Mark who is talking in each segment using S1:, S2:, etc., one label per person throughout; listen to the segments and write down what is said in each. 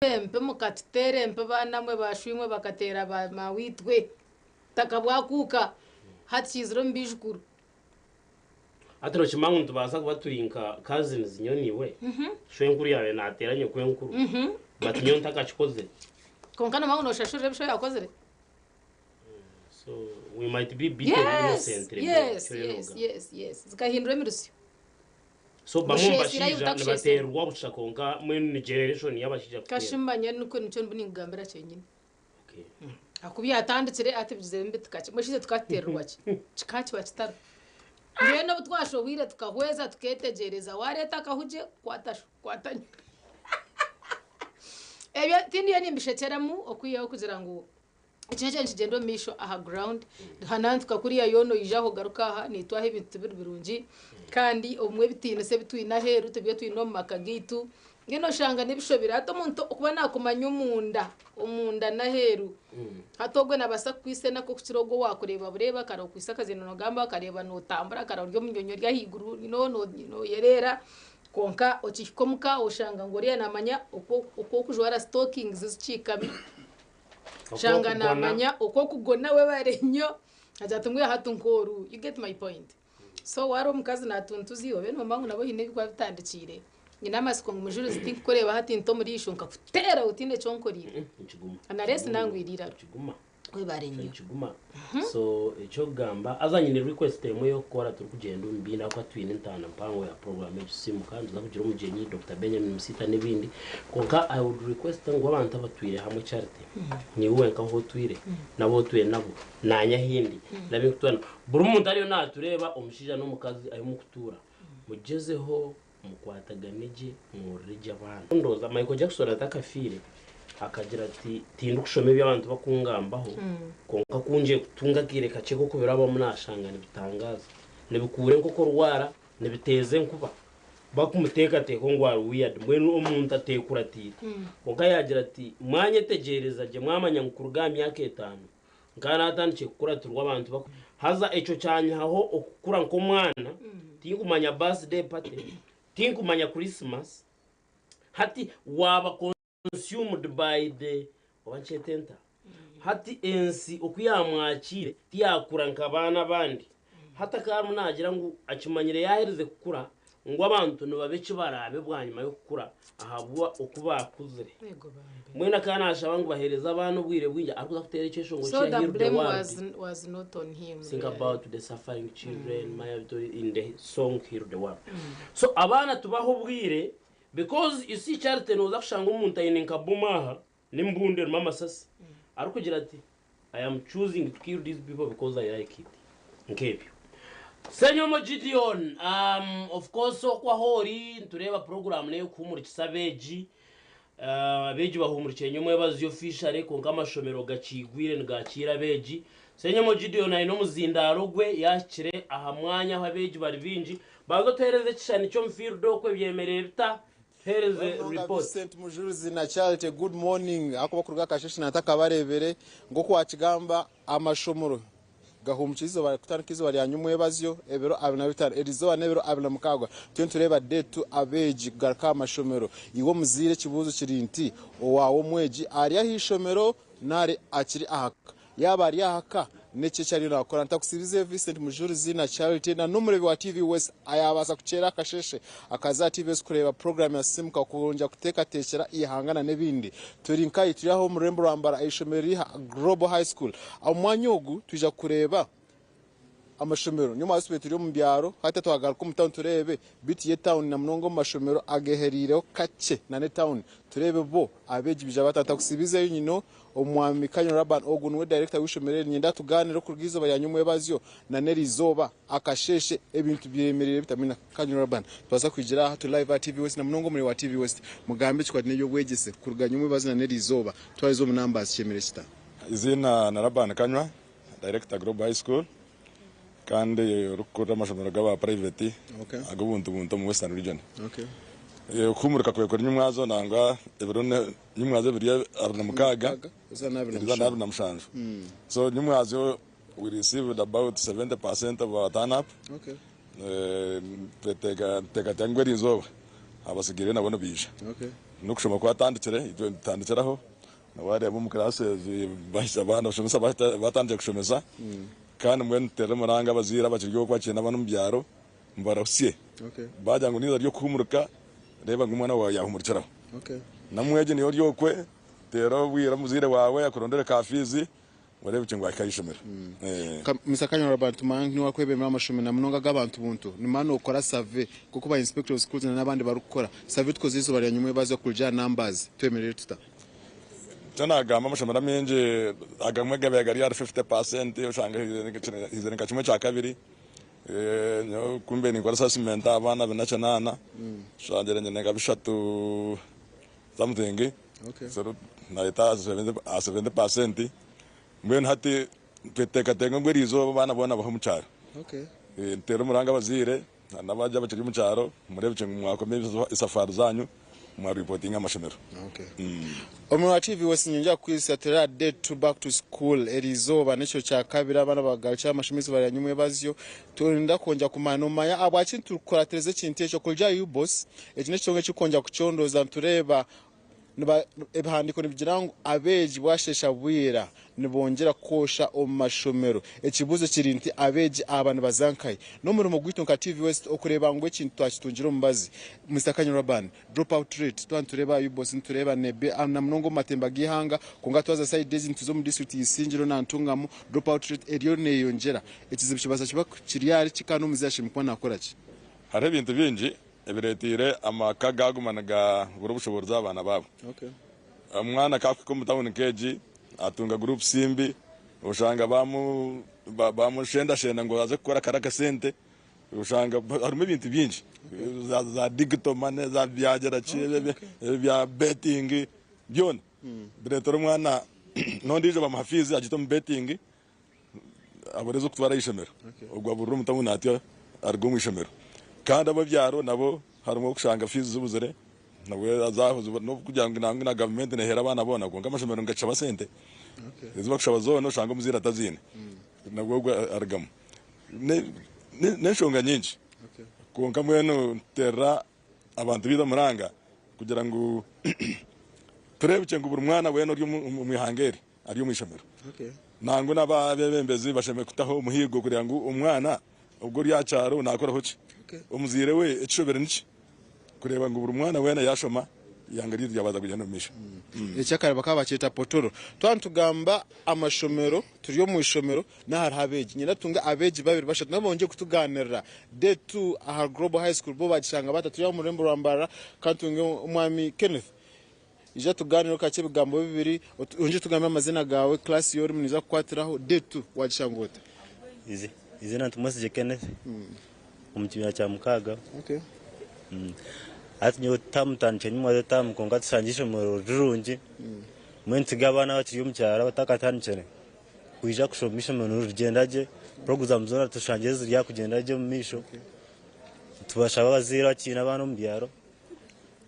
S1: Empi mukatuteera empi baana mwe ba shoimwe bakateera ba maaweitwe. Butaka bwakuuka hati kiizire omu baijukuru.
S2: Hati nokimanya ngu nitubaasa kuba turi nka cousins nyowe naiwe? Shwenkuru yaabaire naateera nyokwenkuru but nyowe ntakakikozire.
S1: Kwonka nomanya ngu noshashurira ebi sho yaakozire?
S2: So we might be beaten
S1: Yes,
S2: innocently
S1: yes,
S2: mbwenu nikyo
S1: yes,
S2: orikugamba.
S1: yes, yes. Zikahindura emirusyo.
S2: So bamwe omu
S1: Osheesire ahi
S2: bashaija
S1: otakusheesire.
S2: nibateerwa busha kwonka mbwenu ni generation y'abashaija kuteerwa.
S1: Kashimanya nikwo nikyo ndimu ninkugambira kyenyine.
S2: Okay.
S1: Ahakuba yatandikire ati bigizire mbi tukaki mbwenu shi itwe tukatuteererwa ki? Kikaba kiba kitariho. Mbwenu obu twashohwire tukahweza tuketegyereza wareeta akahugye kwata sho kwata nyoko. Ebyo tindiyo nimbishekyeramu okwihaho kugira ngu Eki nekyo nikigyenda omu maisho aha ground hanantuka kuriya yoona oija aha ogaruka aha naitwe aha ebintu tibiri birungi kandi obumwe ebitiinisa ebi twine aheeru tibyo twine omu maka gaitu mbwenu oshanga n'ebishobire hati omuntu okuba nakumanya omunda omunda n'aheeru hati ogwe nabaasa kukwitsa enaku okukira ogwo owakureeba bureeba akareeba okwitse akaziina nogamba akareeba notambura akareeba ori omu nyonyi ori ahaiguru noyereera kwonka okihika omuka oshanga ngu oriya namanya oku okujwara stockings zikiikami. Shanga namanya oku okugona webare nnyo agira ati mbwenu hati nk'oru you get my point so wareeba omukazi natuntuza iwe obe nomanya ngu nabo haine ebi babitandikiire nyine amatsiko ngu mujurizi tinkukureeba hati nta omu riisho nkakuteera otiine eki onkoriire unless nangwire eiraro webare nnyo.
S2: Nikiguma so eky'okugamba haza nyine request emwe ey'okukora turikugyenda omu biina ahakuba twine entaana mpango ya program egi Simuka nituza kugira omugyenyi Dokita Benjamin Musiita n'ebindi kwonka I would request ngu abantu abatwire hamwe Charity niiwe wenka ahu otwire n'abu otwire nabo naanye ahi ndi n'abu ndikutuura nabo buri muntu ariyo naatureeba omushaija n'omukazi ahi murikutuura mugyezeho Mukwatagane gye, mworore gye abaana. Ndowooza Michael Jackson atakafiire akagira ati, Tindikushoma ebi abantu bakungambaho, kwonka ku ngiye kutunga akaire kakye k'okubirabamu naashanga nibitangaaza. Nibikuura enkoko orwara, nibiteeza enkuba. Bakumuteekateeka ngu ari weird, mbwenu omuntu ateekuratiire. Kwonka yaagira ati, Mwanyetegyereza gye mwamanya ngu kuruga aha myaka etaano, Nkaba naatandikire kukuratirwa abantu baku haza ekyo kyanyihaho okukura nk'omwana, tinkumanya birthday party, tinkumanya Christmas, hati waaba consumed by the oba nkyete nta? Hati ensi oku yaamwakiire tiyaakura nka baana abandi. Hati akaba arimu naagira ngu akimanyire yaaherize kukura ngu abantu nibaba eki baraabe bwanyima y'okukura ahabwa oku baakuzire. Mbwenu akaba naashaba ngu baheereze abaana obwire bwingi arikuza kuteera ekyeshongoro
S1: So
S2: kya
S1: the
S2: Heal the
S1: blame
S2: World.
S1: was, was not on him.
S2: Think
S1: really.
S2: about the suffering children, Maya Vittori in the song Heal the World. So abaana tubahe obwire because you see Charity nooza kushanga omuntu aine nka bomu aha n'embundu erimu amasasi arikugira ati I am choosing to kill these people because I like it nk'ebyo. Ssenyomo Gideon, um, of course okwo ahu ori nitureeba puroguraamu n'ey'okuhuumurikisa abeegi. Uh, abeegi bahuumurikire nyomwebazi officially kwonka amashomero gakiigwire nigakiira abeegi. Ssenyomo Gideon aine omuzindaaro gwe yaahikire aha mwanya ahu abeegi bari baingi. Banza otuheereze ekishushani ky'omu field okwo ebyemereire bita? Tuheereze
S3: Munonga
S2: report.
S3: Vincent Mujurizi na Charity good morning ahakuba kuruga akasheshe natakabarebere nkoku wakigamba amashomero gahumukire eizoba kutandika eizoba rya nyumwebazyo ebiro 25 erizoba nebiro 26 turiyo nitureeba day 2 abeegi kugaruka ahamashomero iwe omuzaire ekibuuzo kiri nti owaawe omwegi ari aheishomero nari akiri ahaka Yaaba ari aha ka, n'eki eki ariyo naakora. Ntakusiibize Vincent Mujurizi na Charity na n'omureebi wa TV West ayaabaasa kukyera akasheeshe akaza aha TV West kureeba puroguraamu ya Sisimuka kwongyera kuteekateekyera eihanga na n'ebindi. Turi nkahi? Turi aha omu rurembo rwa Mbarara aha ishomero riri aha Global High School. Omu mwanya ogu twija kureeba amashomero. Nyowe mwaza tubaire turi omu byaro hati twagaruka omu tawuni tureebe beitu yo etawuni na munonga omu mashomero agehereireho kakye na n'etawuni tureebe bo abeegi baija bata. Ntakusiibizeyo nyine Omwami Kanywa Laban ogu niwe dayirekita w'eishomero eri niinyenda tugaaniire okuruga eizooba rya nyomwebazyo na n'erizooba akasheeshe ebintu byemereire bita mbwenu Kanywa Laban tubaasa kwigira aha turi live aha TV West na munonga omuri wa TV West mugambe ekikwataine n'eby'obwegyese kuruga nyomwebazyo na n'erizooba twaheza omu numbers kyemereire kita?
S4: Eiziina ni Laban Kanywa, Director Global High School kandi orikukurira amashomero g'aba private ag'obuntu buntu omu Western Region. Okuhumurika kwe kuri nyimwazo nangwa ebiro nyimwazo ebiri 26 eriza na 27. So nyimwazo we received about 70% of our turn up. Nituteekateeka ngu eriizooba abasigaireyo nabo nibaija. N'okushoma kwatandikire, itwe nitutandikiraho. Waareeba omu classes bahikye abaana abashomesa batandikire kushomesa kandi mbwenu nituteerera omuranga abazaire abakiri okwo bakiine abaana omu byaro nibarahutsye. Baagira ngu n'eizooba ry'okuhuumurika, reeba ngu omwana waawe yaahumurikiraho. Namwegye niiwe ori okwe, teera obwire omuzaire waawe akurondere ka fiizi Oreebekye ngu ahika aha ishomero.
S3: Mister Kanywa Robert tumanya ngu niiwe orikwebembera amashomero na munonga ag'abantu buntu. Nimanya nookora survey nk'oku ba inspector of schools na n'abandi barikukora. Survey tukoze eizooba rya nyomwebazo kurugiirira aha numbers twemereire tuta?
S4: Nikyo naagamba amashomero amaingi agamwe gabaire gari ahari 50% oshanga haizire nka kimwe kya kabiri. Nyowe ku mbaire ninkora assessment aha baana 28 nshangire nyine nka bishatu something. Nahika aha 70%. Mbwenu hati nituteekateeka ngu eriizooba abaana boona bahe omu kyaro. Nituteera omuranga abazaire n'abandi abakiri omu kyaro mureebekye ngu mwakoma esafaari zaanyu mwaripotinga aha mashomero.
S3: Omurimo gwa TV West niinyongyera kukwizusya turi aha day 2 back to school eriizooba n'ekiro kya kabiri abaana bagarukire aha mashomero eizooba rya nyomwebazyo. Twenda kwongyera kumanya nomanya ahabwaki nitukuratiriza ekintu ekyo kurugiirira aha UBOS eki n'ekitongore ekirikwongyera kucondooza nitureeba Ebihandiiko nibigira ngu abeegi bwasheesha bwira nibongyera kwosha omu mashomero. Ekibuuzo kiri nti abeegi aba nibaza nkahi? N'omurimo gwaitu nka TV West okureeba ngu ekintu twakitungira omubazi. Mister Kanywa Laban, Drop out rate twaba nitureeba aha UBOS nitureeba nebi na munonga omu matemba g'eihanga kwonka twaza sayidi ezi nituza omu disiturikiti ya Isingiro na Ntungamo drop out rate eriyo neyeyongyera. Ekizibu kibaasa kiba kiri ahari ki kandi omuzaire ashemereire kuba nakora ki?
S4: Hariho ebintu bingi ebireteire amaka gaguma nigabura obushoboorozi aha baana baabo. Omwana ku akuhika omu tawuni nk'egi atunga groups mbi, oshanga bamushendashenda ngu aze kukora kare akasente, oshanga harimu ebintu bingi za digital money, za byagira ki, ebya betting byona bireetera omwana n'ondiijo bamuha fiizi agita omu betting. Abure ez'okutwara aha ishomero. Ogwo aburira omu tawuni atyo aruga omu ishomero. Kandi ab'ebyaro nabo harimu okushanga fiizi zibuzire nabwo zaaho n'okugira ngu nangwa na gavumenti neeheera abaana boona kwonka amashomero nigakishaba sente. Ezi barikushaba zoona oshanga omuzaire ataziine nabwo ogwo arugamu. N'enshonga nyingi kwonka mbwenu nituteerera abantu baitu omuranga kugira ngu tureebekye ngu buri mwana weena ori omu ihanga eri ari omu ishomero. Nangwa n'abeebembezi bashemereire kutaho omuhiigo kureeba ngu omwana ogwo ori aha kyaro naakoraho ki, omuzaire we ekishobire niki, kureeba ngu buri mwana weena yaashoma eihanga ryaitu ryabaasa kugyenda omu maisho.
S3: Ekyakare bakaba bakyeta potoro. Twaba nitugamba amashomero, turi omu ishomero naha hariho abeegi. Niinyenda tutunge abeegi babiri bashatu nabo bongye kutugaanirira. Day 2 aha Global High School bo bagishanga bata? Turi aha omu rurembo rwa Mbarara kandi tunge omwami Kenneth. Ija tugaanireho kakye ebigambo bibiri, ongye otugambire amazina gaawe, class ei orimu neija kukukwatiraho, day 2 waagishanga ota?
S5: Eiziina Tumwesigye Kenneth, omu kibiina kya mukaaga. Hati nyowe taamu ntandikire nyimwaza taamu kwonka tushangire eishomero rirungi. Mbwenu nituhiga abaana abakiri omu kyaro abatakatandikire kwija kushoma eishomero nirigyenda gye, puroguraamu zoona tushangire ziri aha kugyenda gye omu maisho. Nitubashaba abazaire abakiine abaana omu byaro.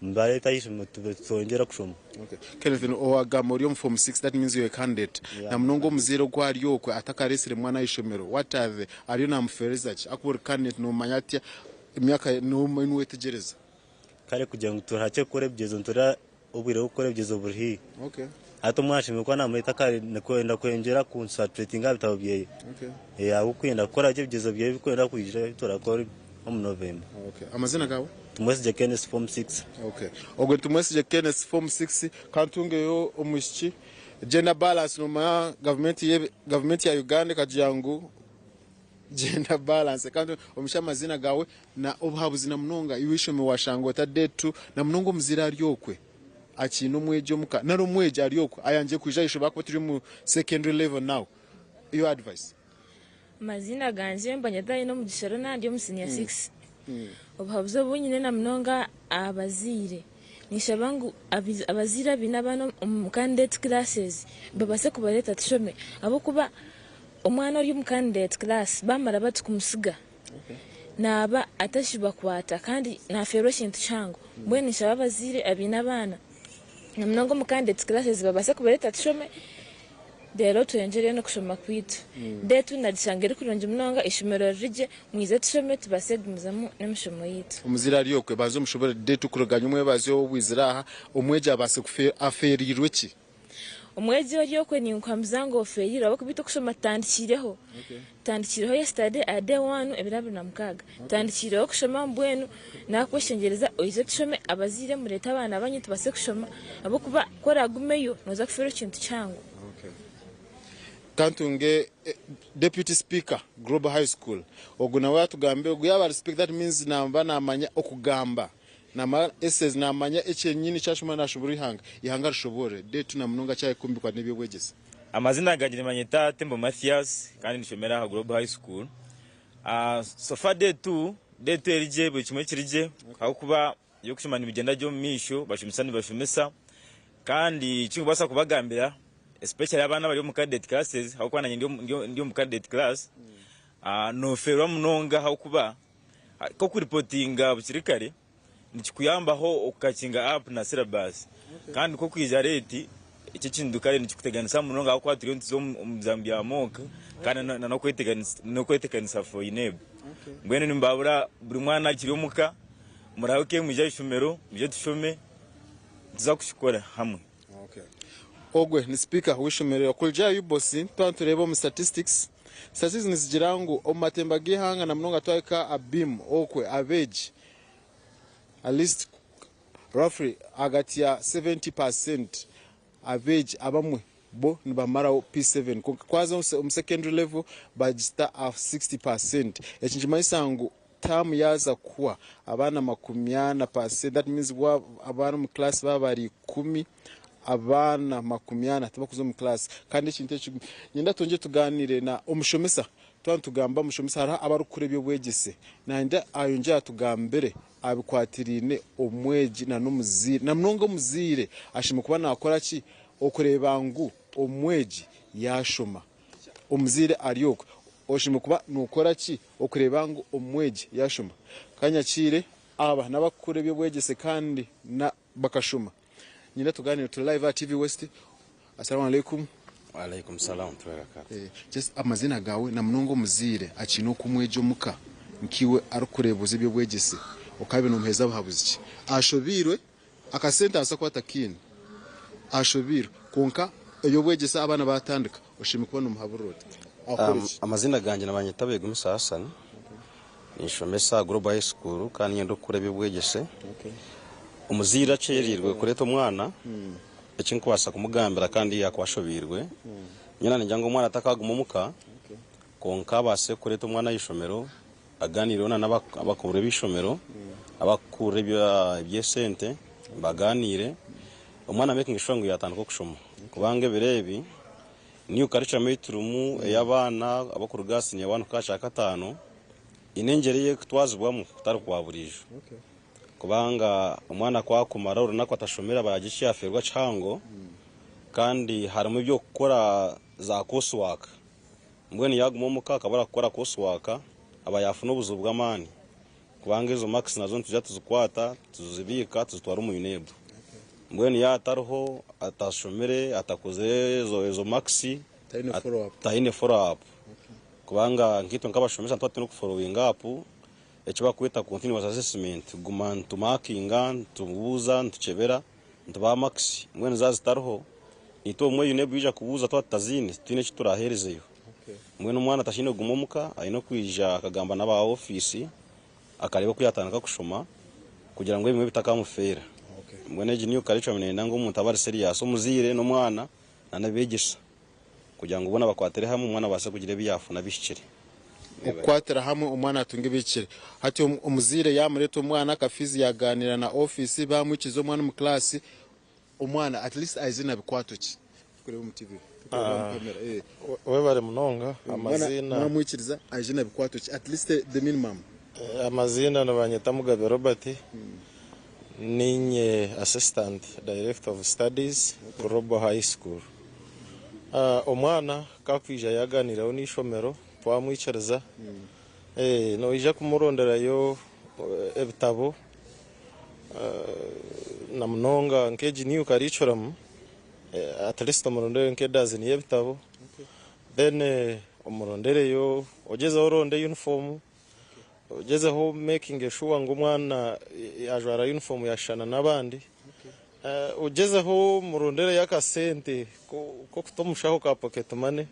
S5: Nibareeta aha ishomero tube twongyera kushoma.
S3: Okay. Kenneth owagamba ori omu form 6 that means you're a candidate. Yeah. Na munonga omuzaire ogu ari okwe atakaresire mwana aha ishomero what are the ariyo namufereza ki? Akuba ori candidate nomanya atya emyaka niwetegyereza.
S5: Kare kugira ngu turahakye kukora ebigyezo nitureba obwire bw'okukora ebigyezo buri haihi.
S3: Okay.
S5: Hati omwana ashemereire kuba namureeta kare kwenda kwongyera kunsaturatinga aha bitabo byeye.
S3: Okay.
S5: Ahabw'okwenda kukora gye ebigyezo byeye ebirikwenda kwija ebi turakora omu November.
S3: Okay. Amazina gawe?
S5: Tumwesigye Kenneth form 6.
S3: Okay. Ogwe Tumwesigye Kenneth form 6 kantungeyo omwishiki gender balance nomanya gavumenti ye gavumenti ya Uganda ekagira ngu gender balance kandi omwishiki amazina gawe na obuhabuzi na munonga iwe ishomero washanga ota day 2 na munonga omuzaire ari okwe akiine omwegi omuka nari omwegi ari okwe ayangire kwija ahishomero ahakuba turi omu secondary level now your advice.
S6: Amaziina gangye Mbanyeta Ainomugisha Ronah ndi omu siniya sikisi. Obuhabuzi obu nyine na munonga aha bazaire, ninshaba ngu abazaire abaine abaana omu candidate classes babaase kubareeta tushome ahabw'okuba omwana ori omu candidate class baamara bati kumutsiga naaba atakibakwata kandi naafeerwa ekintu kihango. Mbwenu ninshaba abazaire abaine abaana na munonga omu candidate classes babaase kubareeta tushome. Reero tweyongyereyo n'okushoma kwaitu. Day two nagishanga eri kurungi munonga, eishomero ririgye, mwije tushome tubaase kugumizamu n'emishomo yaitu.
S3: Omuzaire ari okwe, banza omushobore day two kuruga nyomwebazyo obwizire aha, omwegi abaase kufe afeereirwe ki?
S6: Omwegi ori okwe ninkuhamiza ngu ofeereirwe ahabw'okuba itwe okushoma tutandikiireho. Tutandikiireho yesterday aha day one ebiro 26. Tutandikiireho kushoma mbwenu nakweshengyereza oije tushome abazaire mureete abaana banyu tubaase kushoma ahabw'okuba ku oragumeyo nooza kufeerwa ekintu kihango.
S3: Kantunge Deputy Speaker Global High School ogu nawe atugambire ogu yaaba ari speaker that means naba namanya okugamba namara essays namanya ekyenyini ekyashoma nashoborora eihanga eihanga rishoborore day two namunonga kyayekumbikwa nebyobwegyese.
S7: Amazina gangye nibanyeta Tembo Mathias kandi nishomera aha Global High School. So far day 2, day 2 eri gye buri kimwe kiri gye ahabw'okuba eby'okushoma nibigyenda gye omu maisho, bashomesa nibashomesa kandi eki ndikubaasa kubagambira especially abaana abari omu cadet classes ahabw'okuba nanye ndi omu cadet class, noferwa munonga ahabw'okuba nk'okuripotinga bukiri kare nikikuyambaho okukakinga up na syllabus kandi nk'okwija late ekyo ekintu kare nikikuteganisa munonga ahabw'okuba turiyo nituza omu bizamu bya mock kandi n'okweteganisa for UNEB. Mbwenu nimbabura buri mwana akiri omuka murahuke mwije aha ishomero mwije tushome nituza kukikora hamwe.
S3: Ogwe ni sipiika w'eishomero Okurugiirira aha UBOS twaba nitureeba omu statistics, statistics nizigira ngu omu matemba g'eihanga na munonga twahika aha BEAM okwe abeegi at least roughly ahagati ya 70% abeegi abamwe bo nibamaraho P7 kwonka ku waaza omu secondary level bagita aha 60%. Eki nikimanyisa ngu taamu yaaza kuhwa abaana 40% that means abaana omu class baaba bari ikumi abaana 40 tibakuza omu class kandi ekintu eki niinyenda twongye tugaaniire na omushomesa twaba nitugamba omushomesa hariho abarikukora eby'obwegyese nayenda ayongyere atugambire abikwatiraine omwegi na n'omuzaire na munonga omuzaire ashemereire kuba nakora ki okureeba ngu omwegi yashoma. Omuzaire ari okwe oshemereire kuba nokora ki okureeba ngu omwegi yashoma? Kanyakiire aba n'abakukora eby'obwegyese kandi na bakashoma. Niinyenda tugaaniire turi live aha TV West. Assalamu alaikum.
S8: Waalaikum salaam warahmatullahi wabarakatuh.
S3: Just amaziina gaawe na munonga omuzaire akiine oku omwegi omuka nkaiwe arikureebuza eby'obwegyese okaabaire noomuheereza buhabuzi ki? Ashobeirwe, akasente naabaasa kuba atakaine, ashobeirwe kwonka eby'obwegyese abaana baatandika oshemereire kuba noomuhaburira ota? Akore ki?
S8: Amaziina gangye nibanyeta Begumisa Hassan, ninshomesa aha Global High School kandi niinyenda okukora eby'obwegyese. Omuzaire akyereirwe kureeta omwana, Eki nkubaasa kumugambira kandi yaakuba ashobeirwe, nyowe ningira ngu omwana atakaguma omuka, kwonka abaase kureeta omwana aha ishomero, agaaniireho na n'abakuru b'eishomero, abakukurira eby'esente, bagaaniire, omwana amekinge shuwa ngu yaatandika okushoma. Kubanga ebiro ebi, new curriculum ei turimu ey'abaana abarikuruga aha siniya wani kuhika aha kyakataano, eine engyeri ei erikutwazibwamu kutari kwa buriijo. Kubanga omwana ku akumara orunaku atashomire aba yaagira eki yaafeerwa kihango, kandi harimu eby'okukora za course work. Mbwenu yaaguma omuka akabura kukora course work, aba yaafuna obuzibu bw'amaani. Kubanga ezo marks nazo nitwija tuzikwata, tuzibiika, tuzitwara omu UNEB. Mbwenu yaaba atariho, atashomire, atakozire ezo marks, taine follow up. Kubanga nkaitwe nk'abashomesa nituba twine okuforowinga up Eki barikweta continuous assessment, kuguma nitumakinga, nitubuuza, nitukyebera, nitubaha makisi, mbwenu zaaba zitariho, naitwe obumwe UNEB yaija kubuuza twaba tutaziine, titwine eki turaaheerezeyo. Mbwenu omwana tashaine kuguma omuka, aine kwija akagamba n'aba ofiisi, akareeba oku yaatandika kushoma kugira ngu ebimwe bitakamufeera. Mbwenu egi new curriculum neeyenda ngu omuntu abe ari serious, omuzaire n'omwana n'abeegyesa. Kugira ngu boona bakwatire hamwe omwana abaase kugira ebi yaafuna bihikire.
S3: Okukwatira hamwe omwana atunge ebihikire. Hati omuzaire yaamureeta omwana aka fiizi yaagaaniira na ofiisi baamwikiriza omwana omu kilaasi, omwana at least aije na bikwato ki? Turikureeba omu TV, turikureeba omu kamera.
S9: Webare munonga. Amaziina.
S3: Mwamwikiriza aije na bikwato ki? At least the minimum.
S9: Amaziina nibanyeta Mugabe Robert, niinye Assistant Director of Studies, Global High School. Omwana ku akwija yaaganiiraho n'eishomero twamwikiriza, noija kumuronderayo ebitabo na munonga nk'egi new curriculum. At least omurondereyo nk'edazini y'ebitabo then omurondereyo ogyezeho oronde uniform ogyezeho making sure ngu omwana yajwara uniform yashushana n'abandi ogyezeho omurondereyo akasente k'okuta omushaho ka pocket money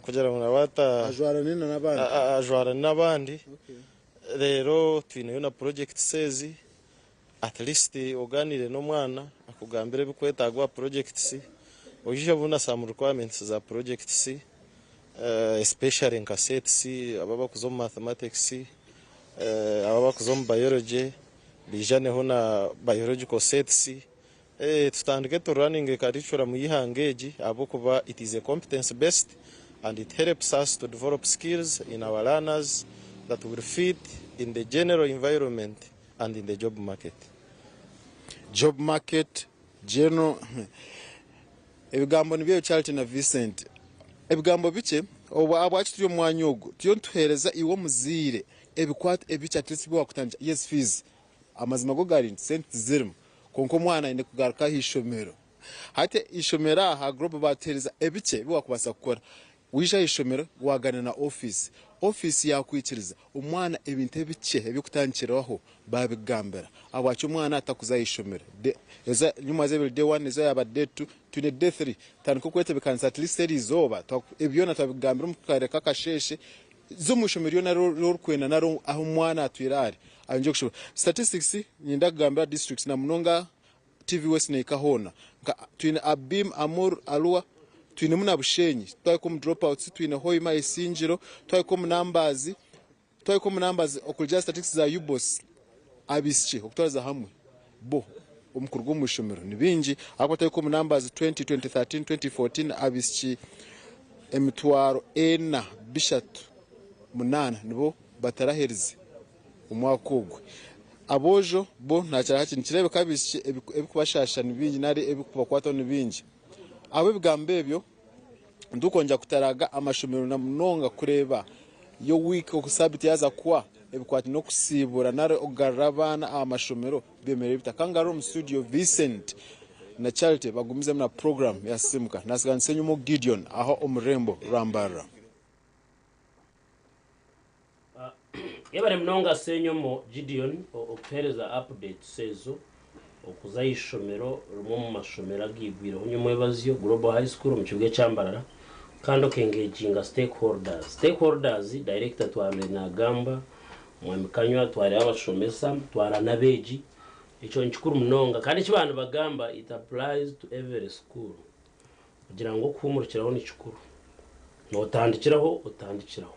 S9: kugira ngu nawe ajwarane n'abandi reero twineyo na projects ezi. At least oganire n'omwana akugambire ebikwetagwa aha projects, oije obu na some requirements za projects especially nka sets, abo abakuza omu mathematics, abo abakuza omu biology bijaneho na biological sets, tutandike tu runninge curriculum y'eihanga egi ahabw'okuba it is a competence based and it helps us to develop skills in our learners that will fit in the general environment and in the job market.
S3: Job market, general Ebigambo nibyo ebyo Charity na Vincent. Ebigambo bikye, obu ahabwaki turi omu mwanya ogu, turiyo nituheereza iwe omuzaire ebikwato ebikye at least ebi waakutandikira. Yes fees, amazima go gari nti sente tizirimu kwonka omwana aine kugaruka aha ishomero. Hati eishomero aha Global baatuheereza ebikye ebi waakubaasa kukora. Waija aha ishomero waagaaniira na ofiisi, ofiisi yaakwikiriza omwana ebintu ebikye eby'okutandikiraho baabikugambira. Ahabwaki omwana atakuza aha ishomero? Eza nyimwaza ebiri day one, ezo yaaba day two, twine day three. Tandika okwetebeekanisa at least eri izooba ebi byona twabikugambira omu kaire k'akasheeshe. Za omu ishomero ryona eri orikwenda nari ahu omwana atwire ari ayongye kushoma. Statistics niinyenda kugambira districts na munonga TV West nehika hoona nka twine Abim, Amur, Arua twinemu na Bushenyi twahika omu dropouts twine Hoima, Isingiro twahika omu numbers twahika omu numbers okurugiirira statistics za UBOS abaishiki okutwariza hamwe bo omu kuruga omu ishomero ni baingi ahabw'okuba twahika omu numbers 20, 2013, 2014 abaishiki emitwaro ena bishatu munaana nibo bataraherize omwaka ogwo. Aboojo bo naakira hati nikireebeka abaishiki ebirikubashaasha ni bingi nari ebirikubakwataho ni bingi. Ahabw'ebigambo ebyo, nitukwongyera kutaraaga amashomero na munonga kureeba yo wiiki oku saabiiti yaaza kuhwa ebikwataine n'okusiibura nari okugarura abaana aha mashomero byemereire bita. Ka ngarure omu studio Vincent na Charity bagumizemu na puroguraamu ya Sisiimuka. Naatsigaanisa enyima Gideon aha omu rurembo rwa Mbarara.
S2: Yebare munonga Ssenyomo Gideon okutuhereza updates ezo okuza ahishomero rimwe omu mashomero agaigwireho nyomwebazyo, Global High School omu kibuga ekya Mbarara kandi oka engaginga stakeholders. Stakeholders director twabaire nagamba, Mwami Kanywa twareeba abashomesa, twareeba n'abeegi, ekyo nikikuru munonga kandi eki baaba nibagamba it applies to every school kugira ngu okuhumurukiraho nikikuru. Notandikiraho otandikiraho.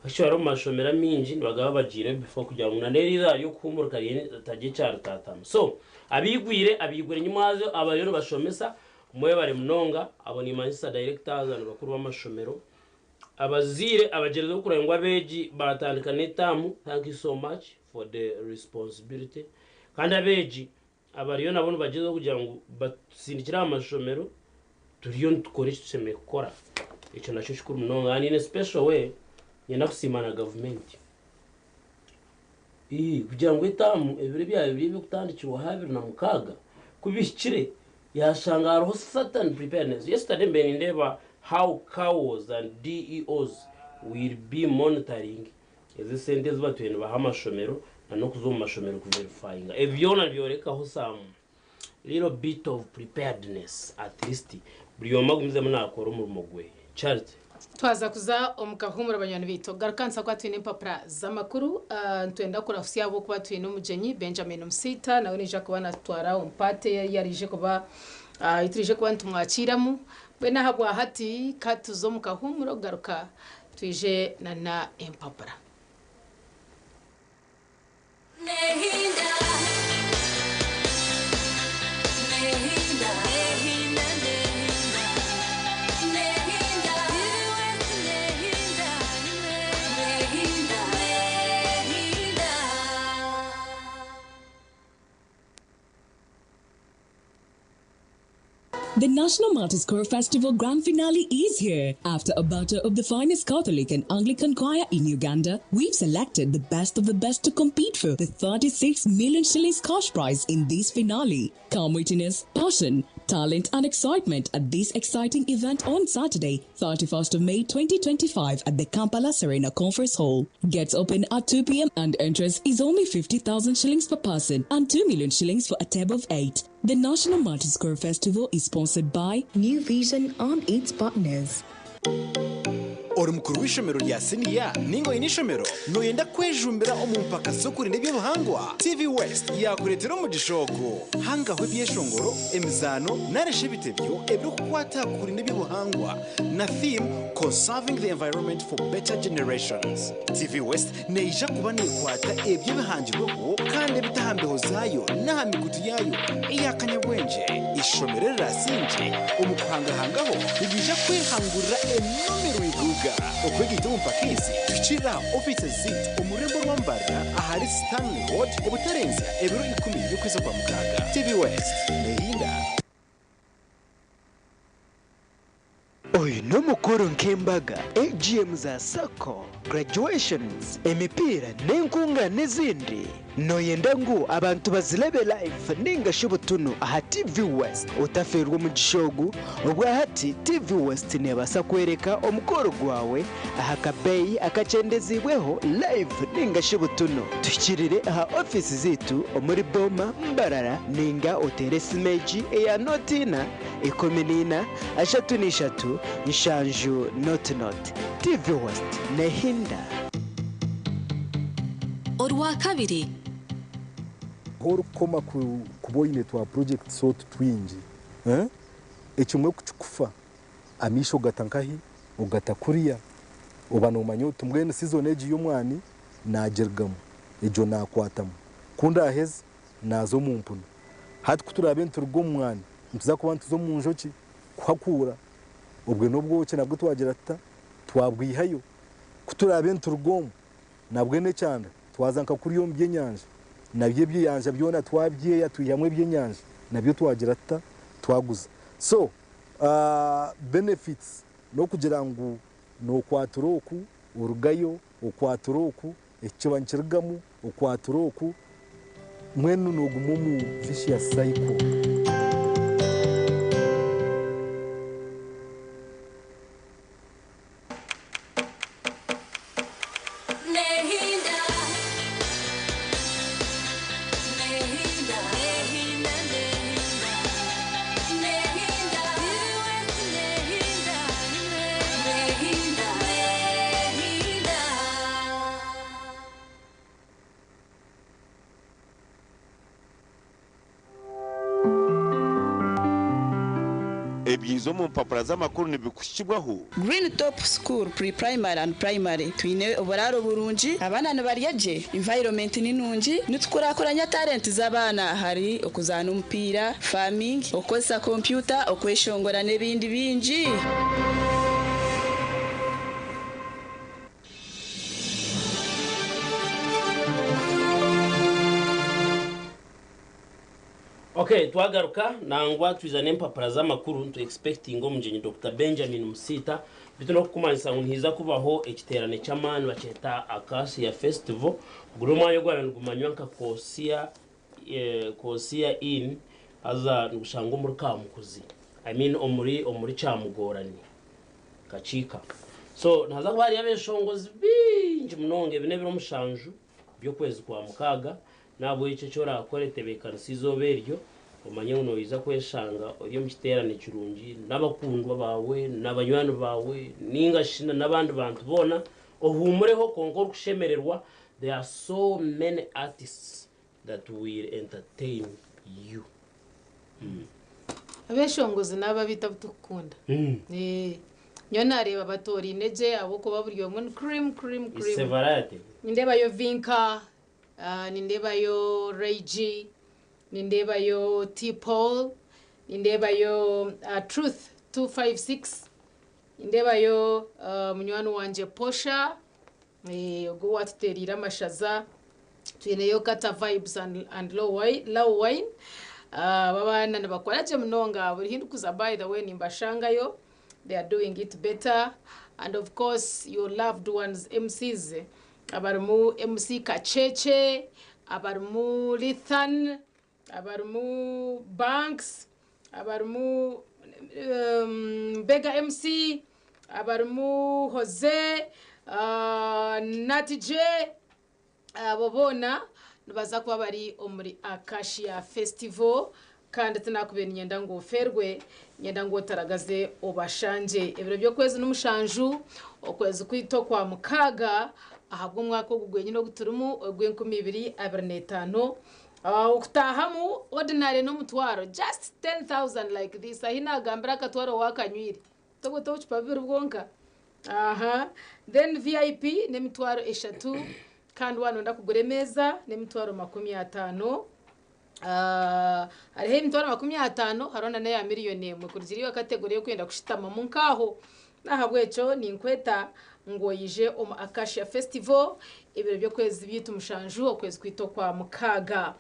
S2: Actually omu mashomero amaingi nibagaba bagiireho before kugira ngu na n'eriizooba ry'okuhumurika ritagira ekyaritaatamu. So abaigwire abaigwire nyimwazo abariyo nibashomesa mwebare munonga abo nimanyisa directors and bakuru b'amashomero. Abazaire abagyerizeho kureba ngu abeegi baatandika n'etaamu thank you so much for the responsibility. Kandi abeegi Abariyo nabo nibagyezaho kugira ngu batusindikire aha mashomero turiyo nitukora eki tushemereire kukora. Ekyo nakyo kikuru munonga and in a special way niinyenda kusiima na gavumenti kugira ngu etaamu ebiro ebyabaire biri eby'okutandikirwaho 26 ku bihikire yaashanga hariho certain preparedness. Yesterday mbaire nindeeba how CAOs and DEOs will be monitoring Ezi esente ezi batwire nibaha amashomero na n'okuza omu mashomero ku verifyinga. Ebi byona nibyorekaho some little bit of preparedness at least buri omwe agumizemu nakora omurimo gwe. Charity.
S1: Twaza kuza omu kahuumuro banywani baitu. Okugaruka nituza kuba twine empapura z'amakuru. Nitwenda kurahutsya ahabw'okuba twine omugyenyi Benjamin Musiita nawe naija kuba natutwara omu paati ei araije kuba ei turaije kuba nitumwakiiramu. Mbwenu ahabwa hati ka tuze omu kahuumuro okugaruka Twije na na empapura.
S10: The National Multi-Score Festival Grand Finale is here. After a battle of the finest Catholic and Anglican choir in Uganda, we've selected the best of the best to compete for the 36 million shillings cash prize in this finale. Come witness passion, talent, and excitement at this exciting event on Saturday, 31st of May 2025 at the Kampala Serena Conference Hall. Gets open at 2 p.m. and entrance is only 50,000 shillings per person and 2 million shillings for a table of 8. The National Multi-School Festival is sponsored by New Vision and its partners.
S11: Ori mukuru w'ishomero rya siniya ninga oine ishomero nooyenda kwejumbira omu mpaka z'okurinda eby'obuhangwa? TV West yaakureetera omugisha ogu. Hangaho ebyeshongoro, emizaano narishi ebitebyo ebirikukwata aha kurinda eby'obuhangwa na theme Conserving the Environment for Better Generations. TV West neija kuba neekwata ebyo ebihangirweho kandi ebite aha mbeho zaayo n'aha mikutu yaayo eya kanyabwengye. Ishomero eriraasingye omu kuhangahangaho niriija kwehangurira enomero iguga. Okwegaita omu mpaka ezi kuhikiirira aha ofiisi zaitu omu rurembo rwa Mbarara ahari Stanley Road obutarenzya ebiro ikumi by'okwezi kwa Mukaaga. TV West neehinda.
S12: Oyu n'omukoro nk'embaga, AGM za sacco, graduations, emipiira n'enkungaana ezindi. Noyenda ngu abantu bazirebe live ninga shi butunu aha TV West? Otafeerwa omugisha ogu, obwahati TV West nebaasa kworeka omukoro gwawe aha kabeeyi akakyendeziibweho live ninga shi butunu. Tuhikirire aha ofiisi zaitu omuri Boma, Mbarara ninga oteere esimu egi eya nooti ina, 14, 33, 70 0 0. TV West nehinda.
S13: Orwakabiri.
S14: Ahu orikukoma kuba oine twa projects otu twingi, ekimwe kukikufa amaisho ogata nkahi? Ogata kuriya, oba nomanya oti mbwenu season egi y'omwani nagirugamu, egyo nakwatamu, ku ndaheze naaza omu mpunu. Hati ku turaabe nituruga omu mwani, nituza kuba nituza omu njoki kuhakuura, obwe n'obwoki nabwo twagira tuta? Twabwihayo. Ku turaabe nituruga omu, nabwe n'ekyanda, twaza nka kuriya omu by'enyanja, nabyo ebyeyanja byona twabyeya twihamu eby'enyanja, nabyo twagira tuta? Twaguza. So, benefits n'okugira ngu nookwatura oku, orugayo, okwatura oku, Eki kiba nikirugamu okwatura oku, mbwenu nooguma omu vicious cycle.
S15: Ebyiza omu mpapura z'amakuru nibikuhikibwaho.
S16: Green Top School Pre-Primary and Primary, Twine oburaaro burungi, abaana nibarya gye, environment ni nungi, nitukurakuranya talent z'abaana ahari okuzaana omupiira, farming, okukozesa kompyuta, okweshongora n'ebindi bingi.
S2: Ok twagaruka nangwa twiza n'empapura z'amakuru nitu expectinga omugyenyi Dokita Benjamin Musiita beitu n'okukumanyisa ngu nihaija kubaho ekiteerane ky'amaani bakyeta Acacia Festival guri omwanya ogwabaire nigumanywa nka Kosia Kosia Inn haza nigushangwa omuri Kamukuzi I mean omuri omuri Kyamugorani Kakiika. So nihaza kuba hariyo abeshongozi baingi munonga ebi n'ebiro mushanju by'okwezi kwa mukaaga n'ahabw'ekyo eki orakore tebeekanisa eizooba eryo omanye ngu noija kweshanga ori omu kiteerane kirungi n'abakundwa baawe n'abanywani baawe ninga shi n'abandi bantu boona ohuumureho kwonka orikushemererwa there are so many artists that will entertain you.
S1: Abeshongozi n'abo abiitu abu turikukunda. Nyowe naareeba batooraine gye ahabw'okuba buri omwe ni cream cream
S2: It's a
S1: cream.
S2: variety.
S1: Nindeebayo Vinka, nindeebayo Ray G, nindeebayo T Paul, nindeebayo Truth 256, nindeebayo munywani wangye Posha, Ogwo owatutereire amashaza twineyo Kata Vibes and Low Wine aba abaana nibakora gye munonga buri ahu ndikuza by the way nimbashangayo they are doing it better and of course your loved ones MCs abarimu MC Kacheche abarimu Lithan abarimu Banks. Abarimu Mbega MC, abarimu Jose, Nati J, abo boona nibaza kuba bari omuri Acacia Festival kandi tinakubaire niinyenda ngu ofeerwe, niinyenda ngu otaragaze obashangye. Ebiro by'okwezi n'omushanju, okwezi kwaitu okwa mukaaga ahabw'omwaka ogu gwenyine ogu turimu ogw'enkumi ibiri 25. Okutaahamu ordinary n'omutwaro just 10,000 like this ahi naagambira akatwaro waakanywire tobwo obucupa bubiri bwonka. Aha then VIP n'emitwaro eshatu kandi waaba nooyenda kugura emeeza n'emitwaro 50. Hariho emitwaro 50 hariho nana eya miriyoni emwe kurugiirira iwe category ei orikwenda kushutamamu nk'aho. N'ahabw'ekyo ninkweta ngu oije omu Acacia Festival ebiro by'okwezi byaitu mushanju okwezi kwaitu okwa mukaaga.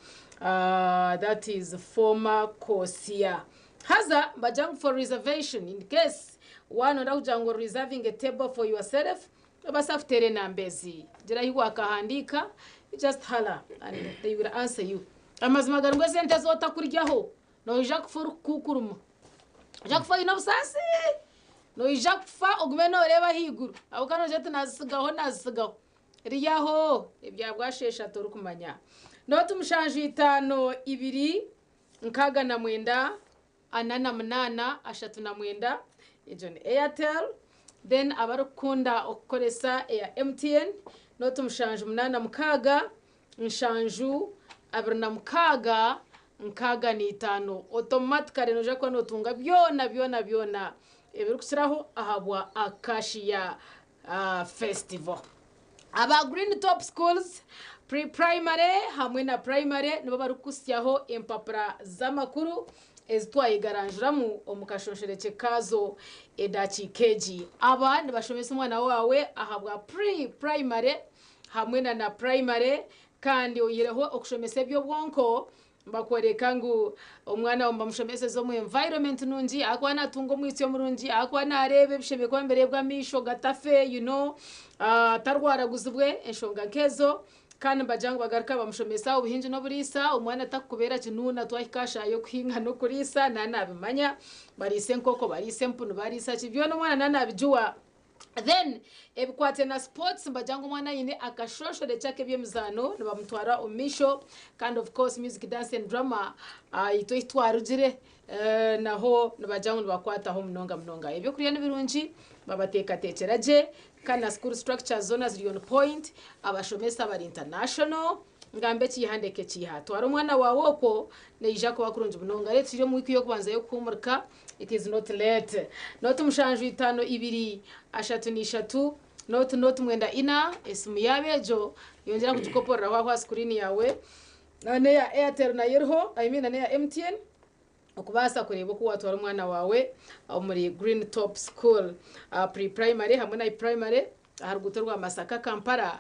S1: That is former Kosia. Haza mbagira ngu for reservation in case waaba nooyenda kugira ngu reserving a table for yourself, noobaasa kuteera enamba ezi. Gira ahi waakahandiika, you just holler and they will answer you. Amazima gari ngu esente ezi otakuryaho, noija kufa orikukuukuruma. Noija kufa oine obusaasi. Noija kufa ogume nooreeba ahaiguru ahabw'okuba noogira oti naazitsigaho naazitsigaho. Ryaho ebya bwasheesha torikumanya. Nooti mushanju itaano ibiri 69 48 39 egyo ni Airtel. Then abarikukunda okukoresa eya MTN nooti mushanju munaana mukaaga nshanju 26 65. Automatically noija kuba nootunga byona byona byona ebirikukiraho ahabwa Acacia Festival. Aba Green Top Schools Pre-Primary hamwe na Primary nibo barikukuhitsyaho empapura z'amakuru ezi twayegaranjuramu omu kashonshorekye kaazo edakiika egi. Aba nibashomesa omwana waawe ahabwa Pre-Primary hamwe na na Primary kandi oihireho okushomesa eby'obwonko, Nibakworeka ngu omwana wawe nibamushomeseza omu environment nungi ahakuba natunga omwitsyo murungi, ahakuba nareeba ebishemereire kuba nibireebwa amaisho gatafe you know, atarwaraguzibwe enshonga nkezo. Kandi nibagira ngu bagaruka bamushomesa obuhingi n'oburiisa, omwana atakukubeera kinuuna twahika aha shaaha y'okuhinga n'okuriisa naaba nabimanya, bariisa enkoko, bariisa empunu, bariisa ki byona omwana naaba nabijuwa. Then ebikwate na sports nibagira ngu omwana aine akashonshorekye ak'eby'emizaano nibamutwara omu maisho kandi of course music, dance and drama itwe ahi twarugire naho nibagira ngu nibakwataho munonga munonga. Ebyokurya ni birungi babateekateekyera gye kandi na school structures zoona ziri on point, abashomesa bari international. Ngambe ekiiha ndeke ekiiha. Twara omwana waawe okwo neija kuba kurungi munonga. Reero turi omu wiiki y'okubanza y'okuhuumurika, it is not late. Nooti mushanju itaano ibiri ashatu na ishatu nooti nooti mwenda ina, esimu yaaba egyo, yongyera kugikoporeraho aho aha sikuriini yaawe. N'eya Airtel nayo eriho, I mean n'eya MTN. Okubaasa kureeba oku waatwara omwana waawe omuri Green Top School Pre-Primary hamwe na Primary aha ruguuto rwa Masaka Kampala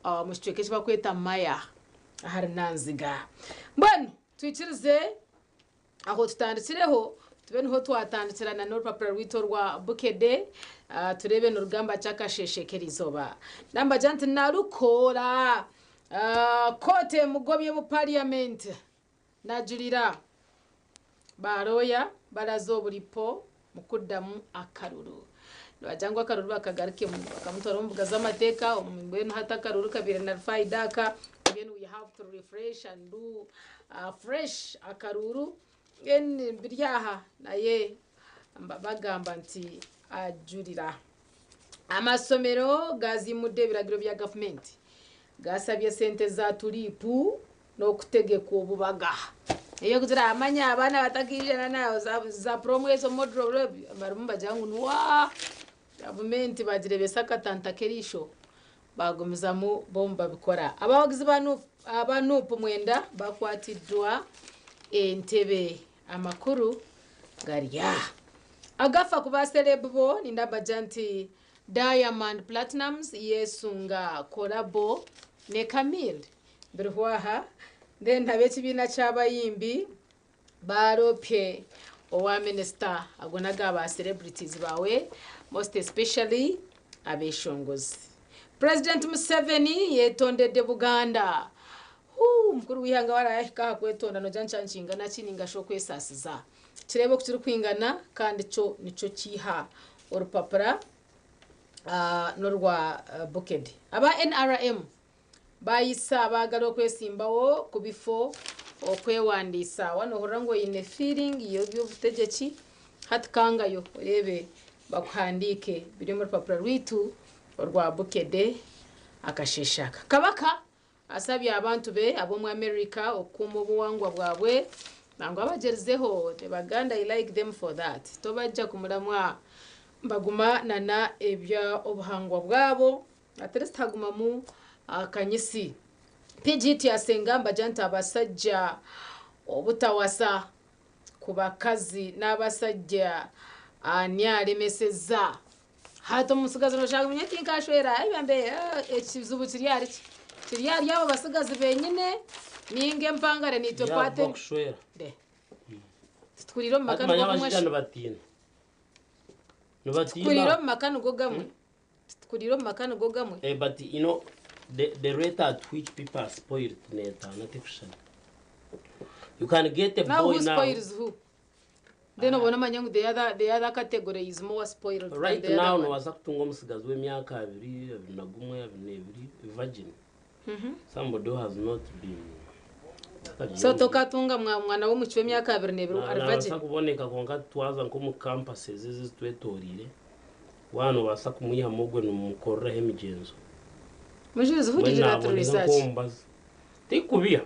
S1: omu kicweka eki barikweta Maya ahari Nanziga. Mbwenu twikirize aho tutandikireho tube niho twatandikira na n'orupapura rwaitu orwa Bukedde tureebe nirugamba ki akasheeshe k'erizooba. Nambagira nti narukoora kooti emugobye omu parliament. Najurira ba looya baraza oburipo mu kuddamu akaruru. Nibagira ngu akaruru bakagarukemu bakamutwara omu mbuga z'amateeka mbwenu hati akaruru kabaire nullified aka then we have to refresh and do fresh akaruru then biri aha naye bagamba nti ajurira. Amasomero gaziimudde ebiragiro bya gavumenti gasabye sente za turiipu n'okutegekwa obubaga. Eyo kugira amanya abaana batakiijana na za promo ezo modro barimu nibagira ngu niwa gavumenti bagirebesa akatanta k'eriisho bagumizamu bo nibabikora. Abawagizi ba Nup mwenda bakwatiddwa Entebbe. Amakuru gari aha. Agafa ku ba celeb bo nindabagira nti Diamond Platnumz yesunga collabo ne Camille. Biriho aha. Then ab'ekibiina ky'abayimbi baaroopye owa minisita. Ago n'aga ba celebrities baawe most especially abeshongozi. President Museveni yetondedde Buganda. Huu, mukuru w'eihanga waarayahika aha kwetonda nogira ngu kyaba nikingana ki ninga shi okwesaasiza. Kireebe oku kirikwingana kandi kyo nikyo kiiha orupapura n'orwa Bukedi. Aba nrm bayisa baagara okwesimbawo ku bifo okwewandiisa. Waaba noohurira ngu oine feeling y'eby'obutegyeki, hati kangayo oreebe bakuhandiike. Biri omu rupapura rwaitu orwa Bukedde akasheeshe aka. Kabaka Asabye abantu be ab'omu America okukuuma obuhangwa bwabwe nangwa abagyerizeho the Baganda I like them for that tobajja kumuramwa baguma nana ebya obuhangwa bwabo at least hagumamu akanyisi. PG Tyasenga mbagira nti abasajja obutawasa ku bakazi n'abasajja ani alemeseza Hati omutsigazi noshanga ngu nyowe tinkashwera ayi bambe ekizibu kiri ahari ki? Kiri ahari abo batsigazi benyine ninga empangare naitwe
S2: Yaaba
S1: kwata
S2: kushwera.
S1: De. Titukuriire omu maka
S2: Hati manya
S1: nigo gamwe
S2: abashaija
S1: shi?
S2: nibatiina.
S1: Titukuriire
S2: Nibatiina.
S1: omu maka nigo gamwe. Titukuriire omu maka nigo gamwe.
S2: Eh, but you know the rate at which people are spoiled neetaana tekushushana. You can get a
S1: Now
S2: boy
S1: who
S2: now.
S1: spoils who? Then obone omanye ngu the other, the other category is more spoiled than
S2: Right
S1: the other
S2: now
S1: one.
S2: nobaasa kutunga omutsigazi w'emyaka abiri, 21, 22, virgin. Somebody who has not been
S1: So tokatunga mwa- mwana w'omucwi w'emyaka 22 ari
S2: Nabaasa
S1: virgin?
S2: kuboneka kwonka twaza nk'omu campuses ezi ezitwetoreire, waaba nobaasa kumwihamu ogwe nomukoreraho emigyenzo.
S1: Mujurizi, who did
S2: Mbwenu
S1: that
S2: naboneka
S1: research?
S2: nk'omubazi. Tikubiha.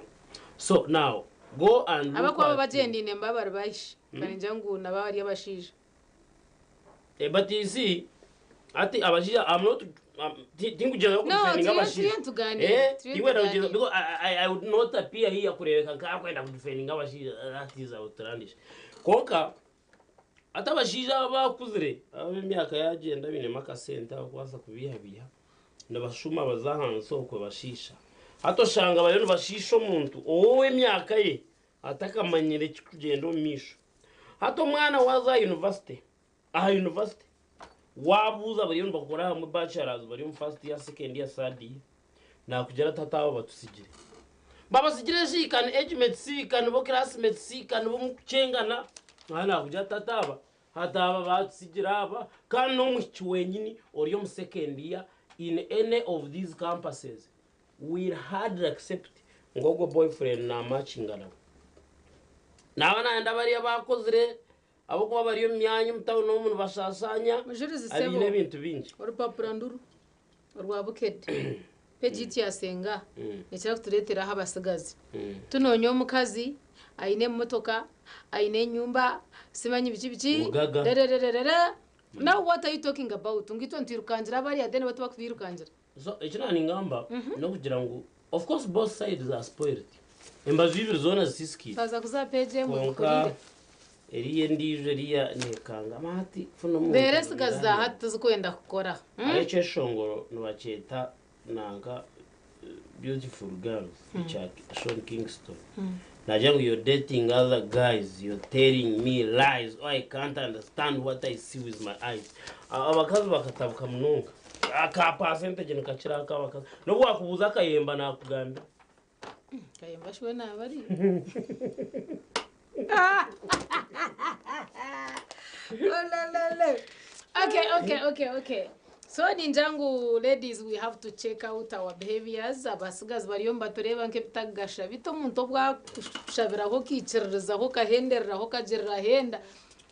S2: So now go and look
S1: Abakuba
S2: at
S1: bagyendeine mba bari bahisha. Ka ningira ngu nabo bari abashaija.
S2: Eh, but you see, ati abashaija I'm not tinkugyezaho
S1: No,
S2: kudefendinga
S1: turiyo
S2: abashaija.
S1: turiyo nitugaaniira.
S2: Eh,
S1: Turiyo
S2: tikwenda kugyeza
S1: nitugaaniira.
S2: because I would not appear here kureebeka nk'arikwenda kudefendinga abashaija that is outlandish. Kwonka ati abashaija aba abakuzire ab'emyaka yaagyenda bainemu akasente abarikubaasa kubeihabeiha nibashuma baza ahansi okwo bashiisha. Hati oshanga bariyo nibashiisha omuntu ow'emyaka ye atakamanyire ekirikugyenda omu maisho. Hati omwana waaza aha yunivasite, aha yunivasite waabuuza bariyo nibakora hamwe bachelors bari omu first year, second year, third year, naakugira ati hati aba batutsigire. Babatsigire shi ka ni age mates, ka nibo classmates, ka nibo mukukyengana, aha naakugira ati hati aba, hati aba batutsigire aba, kandi n'omwishiki wenyini ori omu second year in any of these campuses will hardly accept ngu ogwo boyfriend namatchinga nawe. Naaba nayenda bariya abakozire ahabw'okuba bari omu myanya omu tawuni omu nibashashanya
S1: Mujurizi
S2: abaine
S1: sebo,
S2: ebintu bingi.
S1: orupapura nduru orwa Bukedde, pegi yitu ya Senga nekira kutureteraho abasigazi. Tunoonya omukazi aine emotoka, aine enyumba, simanyi biki biki,
S2: Mugaga.
S1: rererererere. Now what are you talking about? Ngu itwe nitwirukangira bariya then bo tibakutwirukangira.
S2: So eki naaningamba n'okugira ngu of course both sides are spoilt. Embaju ibiri zoona zisiisikiire.
S1: Twaza kuza aha page emwe
S2: Kwonka
S1: tukurinde.
S2: eriya endiijo eriya neekanga hati funa omuntu
S1: Reero entsigazi za hati tizikwenda kukora.
S2: Hariho ekyeshongoro nibakyeta nanka Beautiful Girls ekya Sean Kingston. Naagira ngu you're dating other guys, you're telling me lies, oh I can't understand what I see with my eyes. Abakazi bakatabuka munonga. Aka percentage nikakira ak'abakazi. N'obu waakubuuza akayemba naakugambira.
S1: Kayemba shi we naaba ari. Olololo. Okay, okay, okay, okay. So ningira ngu ladies we have to check out our behaviors. Abasigazi bariyo nibatureeba nk'ebitakugasha beitu omuntu obu akushabiraho okaikiririzaho okahendereraho okagirira henda.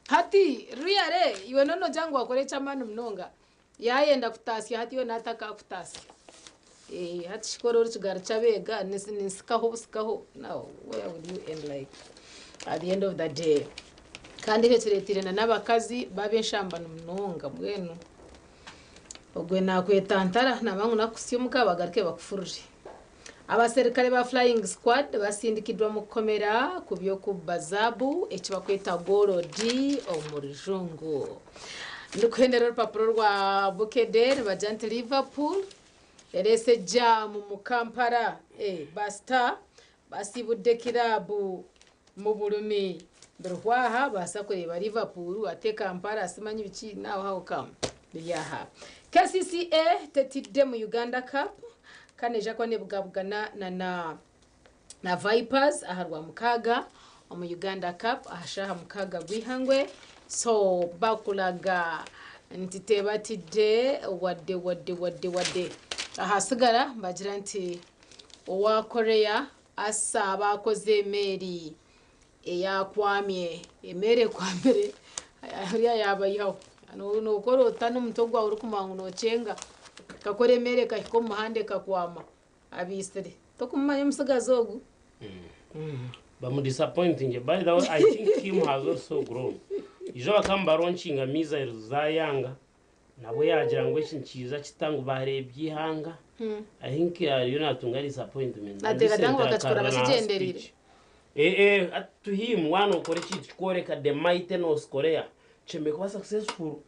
S1: Hati really iwe noba noogira ngu wakora eky'amaani munonga yaayenda kutaasya hati iwe naatakakutaasya. Eh, hati shi ku ori kigaari ky'abeega ninsikaho busikaho now where will you end like at the end of the day. Kandi ekyo kireeteire na n'abakazi baaba enshambani munonga mbwenu ogwe naakwetantara naaba ngu nakukutsya omuka bagaruke bakufurure. Abaserukare ba Flying Squad basindikiddwa omu kkomera ku by'okubba zaabu eki bakweta goorodi omu rujungu. Ndikuhendera orupapura orwa Bukedde nibagira nti Liverpool ereese jaamu mu Kampala. Ba star basiibudde kiraabu mu burumi. Birihwa aha baasa kureeba Liverpool ate Kampala simanyi biki now how come biri aha. KCCA tetidde mu Uganda Cup kandi neija kuba nebugabugana na na Vipers aha Rwamukaaga omu Uganda Cup aha shaaha mukaaga gw'eihangwe. So bakuraga nti tebatidde wadde wadde wadde wadde. Ahasigara mbagira nti owa Korea asa abakoze emeeri eyakwamye emeeri ekwamire hariya yabayihaho nokora ota n'omutwe gwawe orikumanya ngu nokyenga kakora emeeri ekahika omu muhanda ekakwama abaitsire tokumumanya omutsigazi ogu.
S2: Bamudisappointing. By the way, I think Kim has also grown. Ijo bakambaronkinga missiles zayanga nabo yagira ngu eki nikiiza kita ngu bareebye ihanga. I think ariyo natunga disappointment.
S1: Nateekateeka ngu bakakikora bakigyendereire.
S2: To him one okora ekintu kikworeka the mighty North Korea kyemereire kuba successful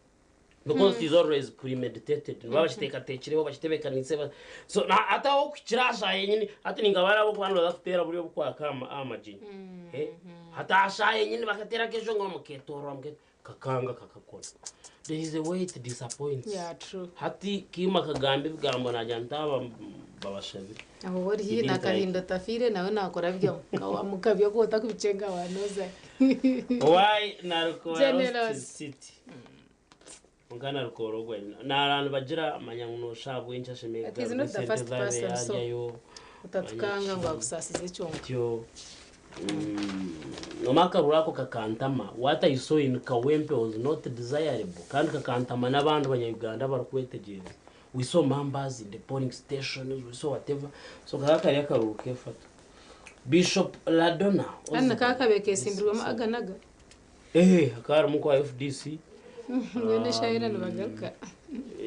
S2: because it is always premeditated. Nibaba bakiteekateekireho bakitebeekaniise so hati aho okuhikira aha shaaha yenyini hati ninka bariya abokuba nibaza kuteera buriya obukwaka aha magyenyi. Hati aha shaaha yenyini bakateera akeshongoro muketoorora kakanga kakakora. There is a way it disappoints.
S1: Yeah, true.
S2: Hati Kim akagamba ebigambo nagira nti aba babashabire.
S1: Aho ori haihi na Kahinda otafiire nawe nakora byamu mukabya ku otakubikyenga wanoza.
S2: Why Narukora
S1: Generous.
S2: lost city? Kwonka Narukora ogwo nara nibagira manya ngu nosha ahabw'enki ashemereire
S1: But he's not the
S2: kugarura
S1: first
S2: esente zaaba
S1: person, so
S2: yaryayo.
S1: otatukanga ngu akusaasize kyonka.
S2: Tyo Noma akaruru ako kakantama. What I saw in Kawempe was not desirable kandi kakantama n'abandi banya-Uganda abarikwetegyereza. We saw members in the polling stations, we saw whatever. So kakaba kari akaruru k'efato. Bishop Ladona
S1: Kandi na kakabaire kesimbirwemu aga n'aga.
S2: Eh, hakaba harimu kwa FDC.
S1: Mbwenu eshaaha yoona nibagaruka.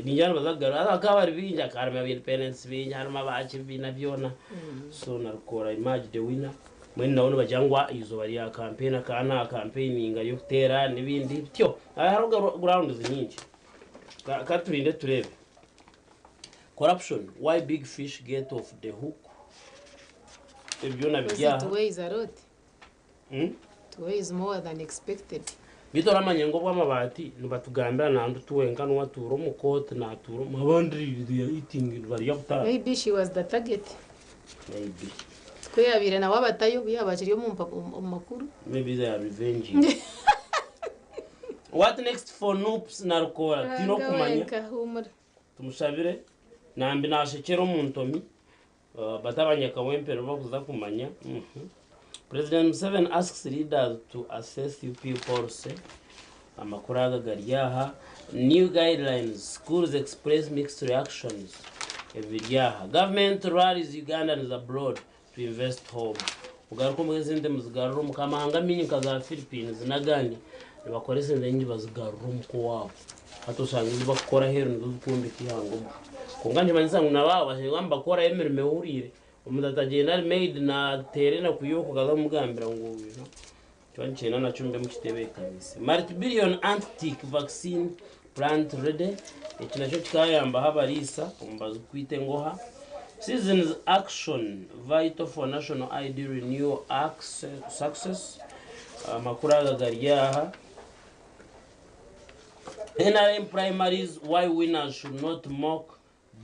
S2: Ningira nibaza kugaruka. Haza bakaba bari baingi, hakaba harimu aba independents baingi, harimu aba kibiina byona. So Narukora emerged the winner. Mbwenu nabo nibagira ngu eizooba rya campaign akaba na campaigninga ry'okuteera n'ebindi bityo. Hariho grounds nyingi. Ka turinde tureebe. Corruption, why big fish get off the hook? Ebyo byona biri aha.
S1: It weighs a lot. It weighs more than expected.
S2: Beitu oramanya ngu obw'amabaati nibatugambira nandu tu wenka niwe atuura omu kooti naatuura omu abandi they are eating nibarya butaaha.
S1: Maybe she was the target.
S2: Maybe.
S1: Ku yaabaire nawe abatayo obu yaaba akiri omu omu makuru.
S2: Maybe they are revenging. What next for Noops na Rukora? Tiine
S1: Ruhanga
S2: okumanya.
S1: wenka huumura.
S2: Tumushabire. Nambi nashekyera omu ntomi. But abanyakawempe nibo bakuza kumanya. President Museveni asks leaders to assess UP policy. Amakuru aga gari aha. New guidelines, schools express mixed reactions. Ebiri aha. Government rallies Ugandans abroad to invest home. Mugaruke omuhe esente muzigarure omuka. Amahanga maingi nka za Philippines n'agandi nibakora esente nyingi bazigarura omuka owaabo. Hati oshanga ezi bakukora aheeru nizo zikwombeka eihanga omuka. Kwonka nikimanyisa ngu nabo abo bashemereire kuba nibakorayo emirimo ehuriire. Omuntu atagyenda ari maid nateera enaku ye okwo okaza kumugambira ngu you know, Nikyo nikyenda nakyo mube mukitebeekanise. Multi-billion anti-tick vaccine plant ready. Eki nakyo kikayambaho abariisa omu bazi kwita engoha. Seasons action vital for national ID renewal success. Amakuru aga gari aha. NRM primaries why winners should not mock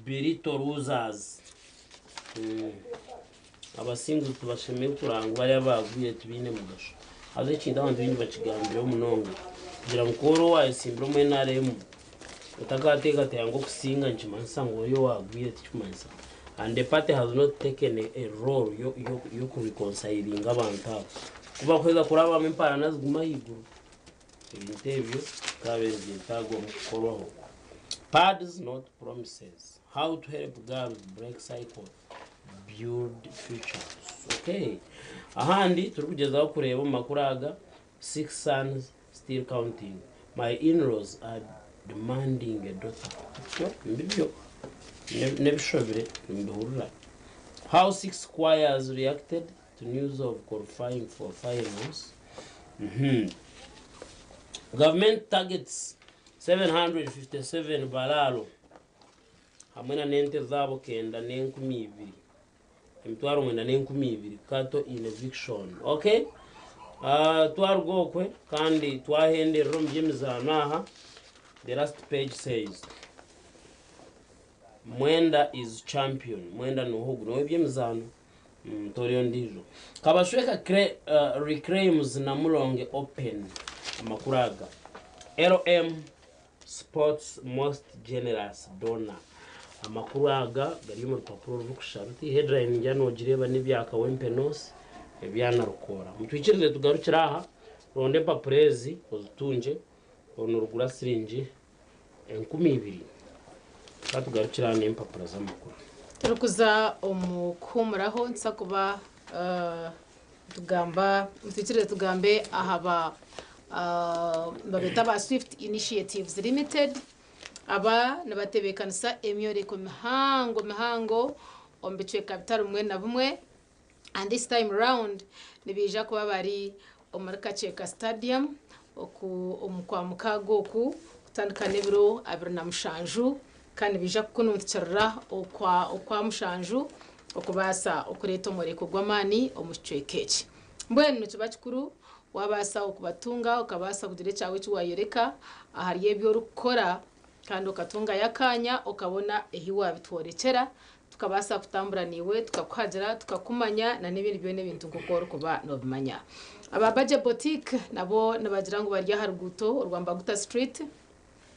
S2: Birito losers. Abasinguzi tibashemereire kuranga ngu bariya abaagwire tibaine mugasho. Haza ekintu abantu baingi bakigambireho munonga kugira ngu ku ori owaayetsimbire omu NRM otakaateekateeka ngu okusinga nikimanyisa ngu ori owaagwire tikirikumanyisa and the party has not taken a role y'okureconcilinga abantu abo. Ku bakuheza kurabamu emparana ziguma ahaiguru. Ebintu ebyo bikaba nibyetaagwa omu kukorwaho. Pads not promises, how to help girls break cycles, build futures. Okay. Ahandi turikugyezaho kureeba omu makuru aga, six sons still counting, my in-laws are demanding a daughter. Bityo nibyo n'ebishobire nimubihurira. How six choirs reacted to news of qualifying for finals. Gavumenti targets 757 baraaro hamwe na n'ente zaabo kenda n'enkumi ibiri emitwaro mwenda n'enkumi ibiri cattle in eviction. Ok twaruga okwe kandi twahenderera omu by'emizaano aha the last page says Mwenda is champion Mwenda nooha ogu n'ow'eby'emizaano Ntoore ondiijo. Kabashweka reclaims Namulonge Open amakuru aga. LM Sports Most Generous Donor. Amakuru aga gari omu rupapura orurikushusha ruti. Headline ningira nogireeba n'ebya Kawempe North ebya Narukoora. Mutwikirize tugarukire aha, ronda empapura ezi ozitungye, oru nirugura siringi 2000. Ka tugarukire aha n'empapura z'amakuru.
S1: Turikuza omu kuhuumuraho nituza kuba tugamba nitwikirize tugambe aha ba nibabeeta aba Swift Initiatives Limited. Aba nibatebeekanisa emyoreko mihango mihango omu bicweka bitari bimwe na bimwe and this time round nibaija kuba bari omuri Kakyeka Stadium oku omu Kwamukaaga oku kutandika n'ebiro 27 kandi nibaija kukununtukirira okwa Okwamushanju okubaasa okureeta omworeko gw'amaani omu kicweka eki. Mbwenu nikiba kikuru waabaasa okubatunga okabaasa kugira ekyawe eki waayoreka ahari ebi orikukora kandi okatungayo akaanya okabona ehi waabitworekyera tukabaasa kutambura naiwe tukakuhagira tukakumanya na n'ebindi byona ebintu nk'oku orikuba noobimanya. Aba Bagye Boutique nabo nibagira ngu bari aha ruguuto orwa Mbaguta Street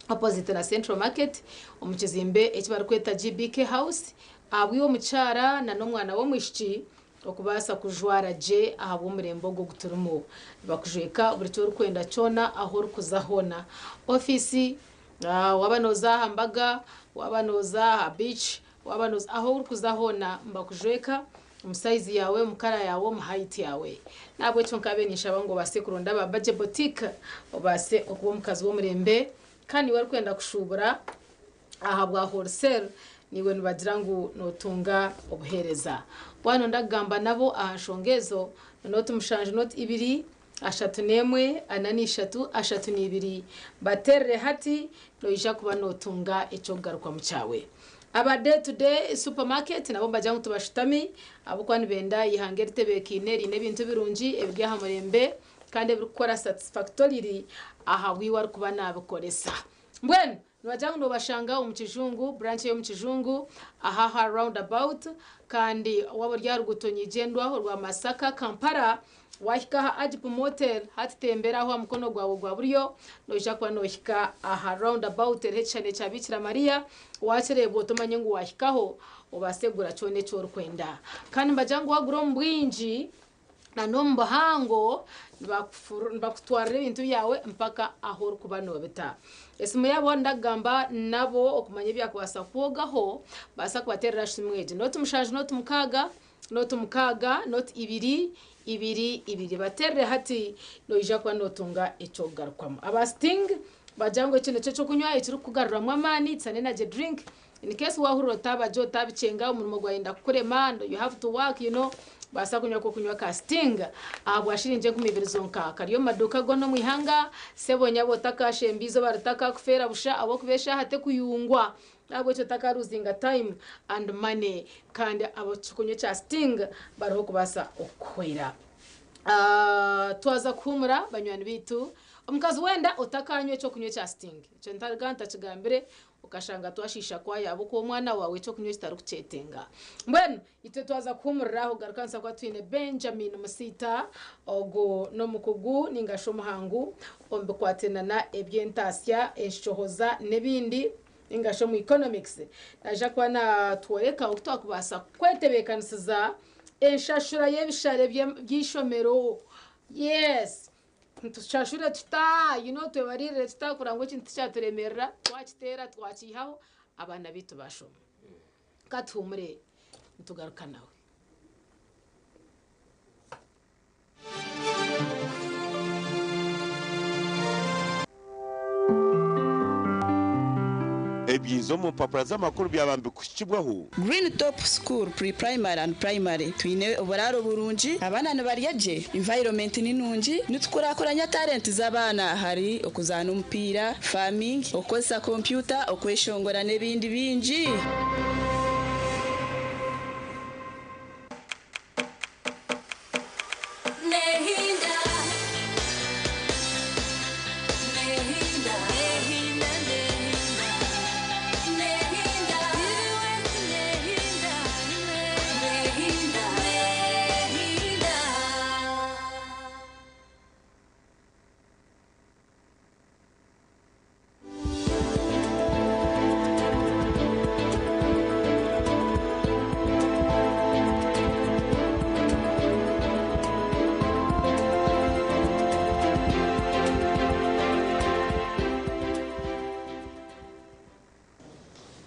S1: opposite na Central Market omu kizimbe eki barikweta GBK House ahabw'iwe omukyara na n'omwana w'omwishiki okubaasa kujwara gye ahabw'omurembe ogu ogu turimu. Nibakujweka buri ki orikwenda kyona ahu orikuza hoona. Ofiisi, waaba nooza aha mbaga, waaba nooza aha beach, waaba nooza ahu orikuza hoona nibakujweka omu sayizi yaawe, omu kara yaawe, omu hayiti yaawe. N'ahabw'ekyo nkabe ninshaba ngu obaase kuronda aba Bagye Boutique obaase okuba omukazi w'omurembe kandi iwe orikwenda kushuubura aha bwa wholesale naiwe nibagira ngu notunga obuheereza. Waaba noyenda kugamba nabo aha nshonga ezo, noti mushanju noti ibiri 31 43 32 bateerere hati noija kuba notunga eky'okugarukwamu kyawe. Aba Day to Day Supermarket nabo nibagira ngu tibashutami ahabw'okuba nibenda eihanga eritebeekaine riine ebintu birungi ebiri aha murembe kandi ebirikukora satisfactorily ahabw'iwe arikuba naabikoresa. Mbwenu nibagira ngu noobashanga omu Kijungu, branch ey'omu Kijungu aha aha round about kandi waaba ori aha ruguuto nyigyendwa orwa Masaka, Kampala, waahika aha Agip Motel hati tembera aho aha mukono gwawe gwa buryo noija kuba noohika aha round about eriho ekishushani ekya Biikira Mariya, waakireeba oti omanye ngu waahikaho obaase kugura kyona eki orikwenda. Kandi nibagira ngu waagura omu bwingi na n'omu buhango nibakutwarira ebintu byawe mpaka ahu orikuba noobita. Esimu yaabo ndakugamba nabo okumanya ebyakubaasa kwogaho, baasa kubateerera simu egi, noti mushanju noti mukaaga, noti mukaaga, noti ibiri, ibiri, ibiri. Bateerere hati noija kuba nootunga eky'okugarukwamu. Aba Sting bagira ngu eki nikyo ky'okunywa ekirikukugaruramu amaani, it's an energy drink. In case wahurira otaaba gye otaabikyenga omurimo gwayenda kukurema and you have to work you know, baasa kunywa ak'okunywa ka Sting ahabwa shiringi 2000 zonka. Kari omu maduuka goona omu ihanga. Sebo nyabo otakaashemba eizooba ritakakufeera busha ahabw'okuba eshaaha tekuyungwa. N'ahabw'ekyo otakaruzinga time and money kandi ab'ekikunywa kya Sting bariho kubaasa okukuhwera. Twaza kuhuumura banywani baitu. Omukazi wenda otakaanywa eky'okunywa ekya Sting. Ekyo ntarikuba ntakigambire Okashanga twashiisha kwaya ahabw'okuba omwana waawe eky'okunywa ekitarikukyetenga. Mbwenu itwe twaza kuhuumurira aho garuka nituza kuba twine Benjamin Musiita, ogu n'omukugu nainga shi omuhangu omu bikwatirana eby'entaasya, enshohoza n'ebindi nainga shi omu economics. Naija kuba naatworeka oku twakubaasa kwetebeekanisiza enshashura y'ebishare by'eishomero. Yes! Nitushashure tuta? You know, twebaririre tuta kureba ngu ekintu tikyaturemerera, twakiteera twakiihaho, abaana baitu baashoma. Ka tuhuumure nitugaruka nawe.
S15: Ebyiza omu mpapura z'amakuru byaba nibikuhikibwaho.
S16: Green Top School Pre-Primary and Primary, Twine oburaaro burungi, abaana nibarya gye, environment ni nungi, nitukurakuranya talent z'abaana ahari okuzaana omupiira, farming, okukozesa kompyuta, okweshongora n'ebindi bingi.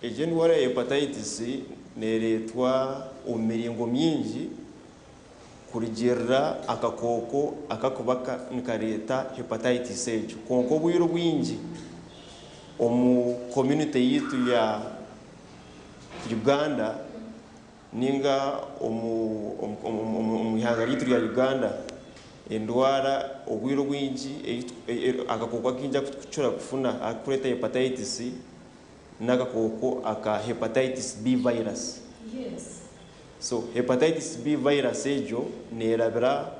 S13: Egyo endwara ya hepatitis neereetwa omu miringo mingi kurugiirira akakooko akakuba nikareeta hepatitis egyo. Kwonka obwire obwingi omu community yaitu ya Uganda ninga omu omu ihanga ryaitu rya Uganda, endwara obwire obwingi akakooko akaingi aku turikukira kufuna akarikureeta hepatitis n'akakooko aka hepatitis B virus. So hepatitis B virus egyo neerabira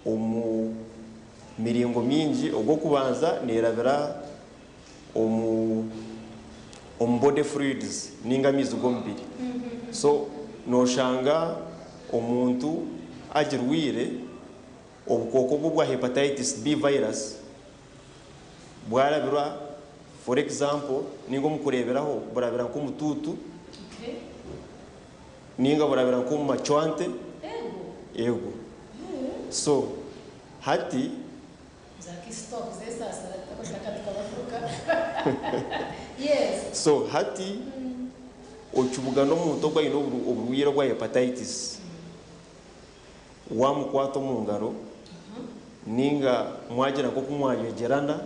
S13: omu miringo mingi. Ogw'okubanza neerabira omu omu body fluids ninga amaizi g'omubiri. So nooshanga omuntu agirwaire, obukooko obu obwa hepatitis B virus bwarabirwa for example ninga omu kureeberaho burabira nk'omutuutu ninga burabira nk'omu macwante, eego. So hati. So hati okibugana omuntu ogu aine oburwaire obwa hepatitis, wamukwata omu ngaro ninga mwagira nk'oku mwanywegyerana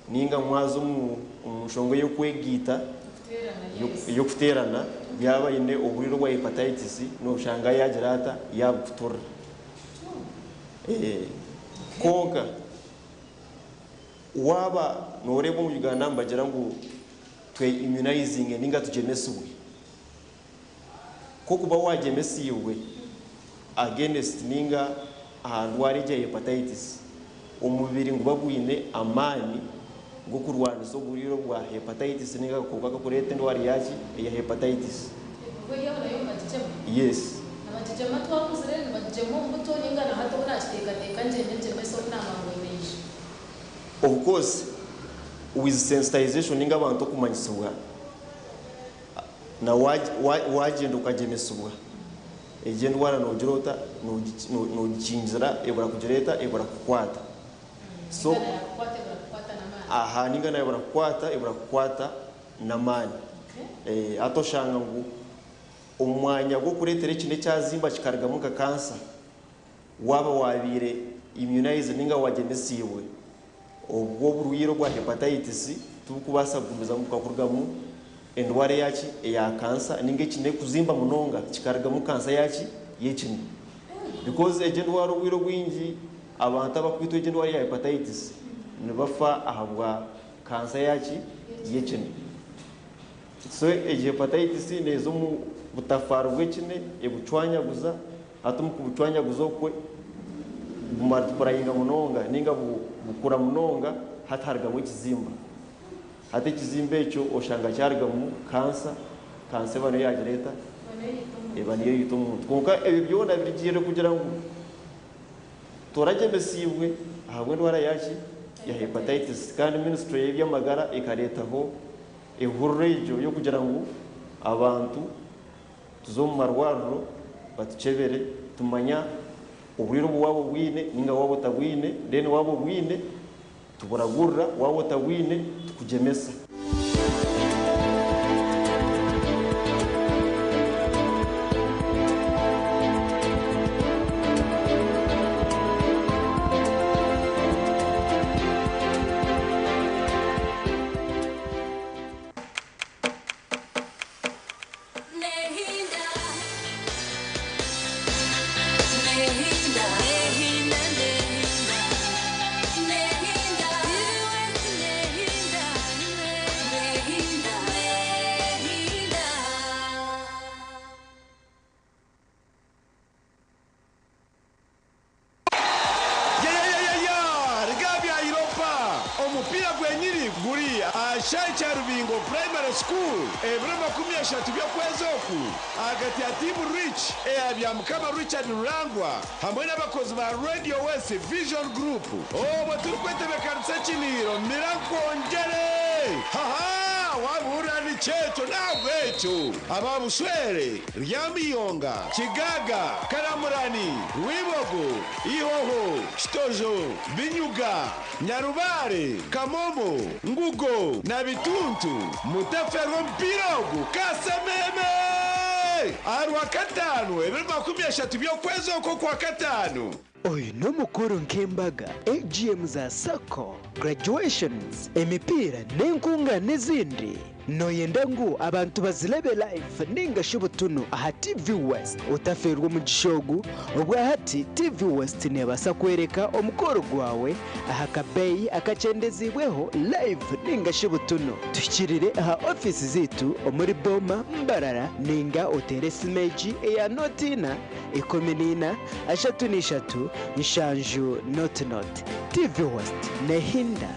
S13: ninga mwaza omu nshonga ey'okwegaita, ey'okuteerana, yaaba aine oburwaire obwa hepatitis noshanga yaagira ata, yaabukuturira. Kwonka waaba nooreeba omu Uganda nibagira ngu twe immunizinge ninga tugyemesibwe. Ku okuba waagyemesiibwe against ninga aha ndwara egi ya hepatitis, omubiri niguba gwine amaani g'okurwanisa oburwaire obwa hepatitis ninga akakooko akakureeta endwara eyaki eya hepatitis. Yes. Of course with sensitization ninga abantu okumanyisibwa na wagyenda okagyemesibwa egyo endwara nogira ota nogikingira ebura kugira eta ebura kukukwata so aha ninga nayo ebura kukukwata ebura kukukwata n'amaani hati oshanga ngu omu mwanya gw'okureetera ekine ekyazimba kikarugamu nka kansa waaba waabaire immunized ninga wagyemesiibwe Obwo oburwaire obwa hepatitis tibukubaasa kugumizamu bukakurugamu endwara eyaki eya kansa ninga ekine kuzimba munonga kikarugamu kansa yaki yekine because egyo endwara obwire obwingi abantu abakwitwa egyo endwara eya hepatitis nibafa ahabwa kansa yaki yekine. So egyo hepatitis neeza omu butafaari bwekine ebucwanyaguza Hati omu kubucwanyaguza okwe, bumultipurayinga munonga ninga bukura munonga hati harugamu ekizimba. Hati ekizimba ekyo oshanga kyarugamu kansa, kansa eba niyo yagira eta? Eba niyo yaita omuntu. Kwonka ebyo byona birugiirire kugira ngu toragyemesiibwe ahabw'endwara ya ki? Ya hepatitis. Kandi minisitule y'eby'amagara ekareetaho ehururu egyo y'okugira ngu abantu Tuze omu marwariro batukyebere tumanya oburwaire obu waaba obwine ninga waaba otabwine then waaba obwine tuburagurira waaba otabwine tukugyemesa.
S15: Yayayayaya! Riga bya Europa! Omupiira gwenyini guri aha kishaayi kya Rubingo Primary School ebiro 30 by'okwezi oku ahagati ya tiimu Rich eya Byamukama Richard Rurangwa hamwe n'abakozi ba Radio West Vision Group obwo turikwetebekanisa ekiniiro mira nkwongyere! Haha! Wabuhurira ni. Kyekyo n'ahabw'ekyo aba Buswere, Ryamiyonga, Kigaga, Karamurani, Rwibogo, Ihoho, Kitojo, Binyuga, Nyarubare, Kamomo, Ngugo na Bituntu mutafeerwa omupiira ogu kasememe! Aha Rwakataano ebiro 30 by'okwezi oku Okwakataano.
S12: Oyu n'omukoro nk'embaga, AGM za sacco, graduations, emipiira n'enkungaana ezindi. Nooyenda ngu abantu bazirebe live ninga shi butunu aha TV West? Otafeerwa omugisha ogu, obwahati TV West neebaasa kworeka omukoro gwawe aha kabeeyi akakyendeziibweho live ninga shi butunu. Tuhikirire aha ofiisi zaitu omuri Boma, Mbarara ninga oteere esimu egi eya nooti ina, 14, 33, 70 0 0. TV West nehinda.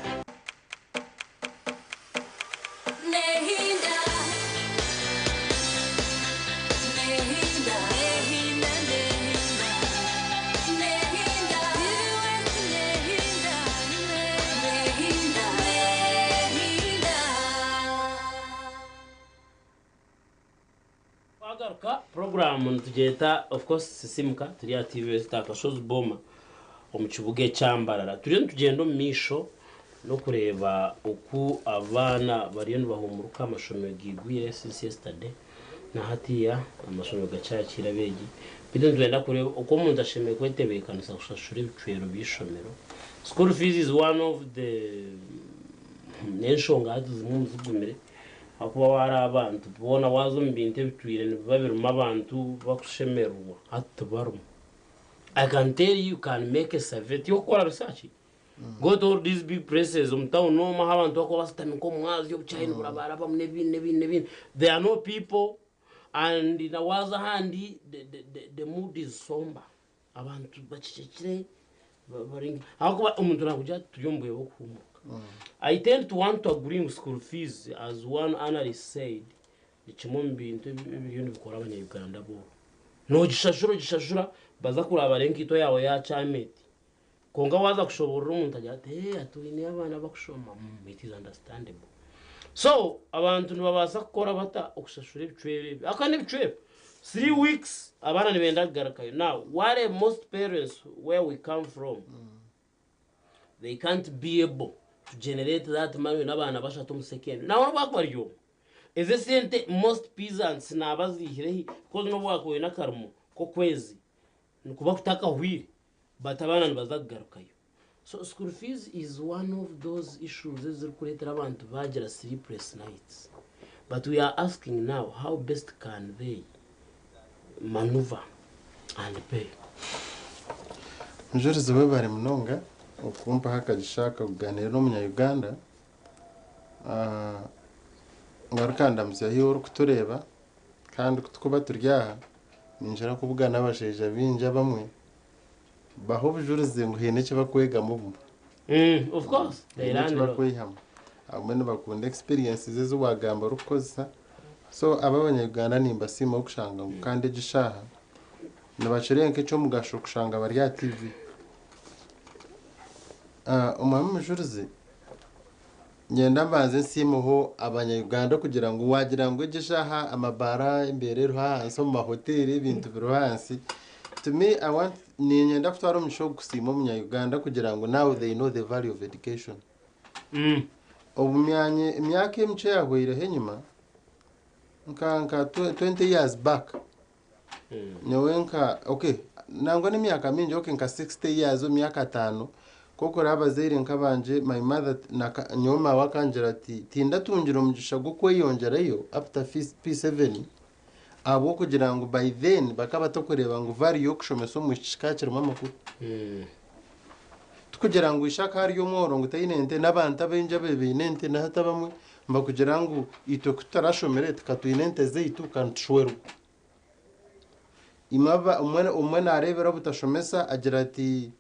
S17: Nehinda. Nehinda. Nehinda, nehinda. Nehinda. Nehinda. Nehinda. Nehinda.
S2: Twagaruka puroguramu nitugyeta of course Sisimuka turi aha TV West aha Kashozi Boma omu kibuga ekya Mbarara. Turiyo nitugyenda omu maisho n'okureeba oku abaana bariyo nibahumuruka amashomero gaigwire since yesterday na hatiya amashomero gakyakiire abeegi. Beitu nitwenda kureeba oku omuntu ashemereire kwetebeekanisa kushashura ebicwero by'eishomero. School fees is one of the n'enshonga hati zimwe omu zigumire Ahakuba wareeba abantu boona waaza omu bintu ebitwire nibiba birimu abantu bakushemererwa hati tibarimu. I can tell you you can make a survey tiyokukora research go to all these big places omu town omu ahu abantu bakuba basutami nk'omumwazyo obuchayi niburabarabamu n'ebindi n'ebindi n'ebindi there are no people and na waaza ahandi the, the, the, the mood is somber abantu bacecekire bari ahakuba omuntu nakugira ati turi omu bwire bw'okuhumuruka. I tend to want to agree ngu school fees as one analyst said ni kimwe omu bintu ebiriyo nibikora abanya-Uganda boona. Nogishashura ogishashura baza kuraba bareebe enkaito yaawe yakyama eti. Kwonka waaza kushoboorora omuntu agira ati hee hati oine abaana abakushoma mm it is understandable. So abantu nibabaasa kukora bata okushashura ebicwero ebi? Ahakuba n'ebicwero. 3 weeks abaana nibenda kugarukayo. Now wareeba most parents where we come from they can't be able to generate that money n'abaana bashatu omu secondary. Nawe nobu akuba ari omwe. Ezo esente most peasants naaba aziihire hi? Because nobu wakuba oine akarimo k'okwezi nikuba kutakahwire but abaana nibaza kugarukayo. So school fees is one of those issues ezirikureetera abantu baagira sleepless nights. But we are asking now how best can they maneuver and pay?
S9: Mujurizi webare munonga okumpaho akagisha aka kuganira n'omunya-Uganda. Ah, ngaruka ndamutsya ahu orikutureeba kandi kutukuba turi aha ninkira kubugana abashaija baingi abamwe baha obujurizi ngu haine eki bakwegamu obumwe.
S2: Of course, they
S9: Haine eki
S2: learn a lot.
S9: bakwihamu. Abamwe nibakunda experiences ezi wagamba orikukozesa. So aba abanya-Uganda nimbasiima okushanga ngu kandi egi shaaha nibakira nk'eky'omugasho kushanga bari aha TV. Ah, omwami Mujurizi, nyenda mbanze nsiimeho abanya-Uganda kugira ngu wagira ngu egi eshaaha amabaara embeera eriho ahansi omu mahoteeri ebintu biriho ahansi. To me, I want niinyenda kutwara omugisha ogu kusiima omunya-Uganda kugira ngu now they know the value of education. Obu myanya emyaka emikye yahweireho enyima nka 20 years back nyowe nka okay nangwa n'emyaka mingi okay nka 60 years omu myaka ataano kokora abazaire nk'abangye my mother nyowe maawe akangira ati tindatungire omugisha gw'okweyongyerayo after P7 ahabw'okugira ngu by then bakaba batakureeba ngu value y'okushomesa omwishiki kikaba kirimu amakuru. Tikugira ngu ishe akaba ari omworo ngu taine ente n'abantu abaingi abe baine ente nahati abamwe nibakugira ngu itwe kututarashomire tikatwine ente zaitu kandi tushwerwa. Imwe omwe nareebera obutashomesa agira ati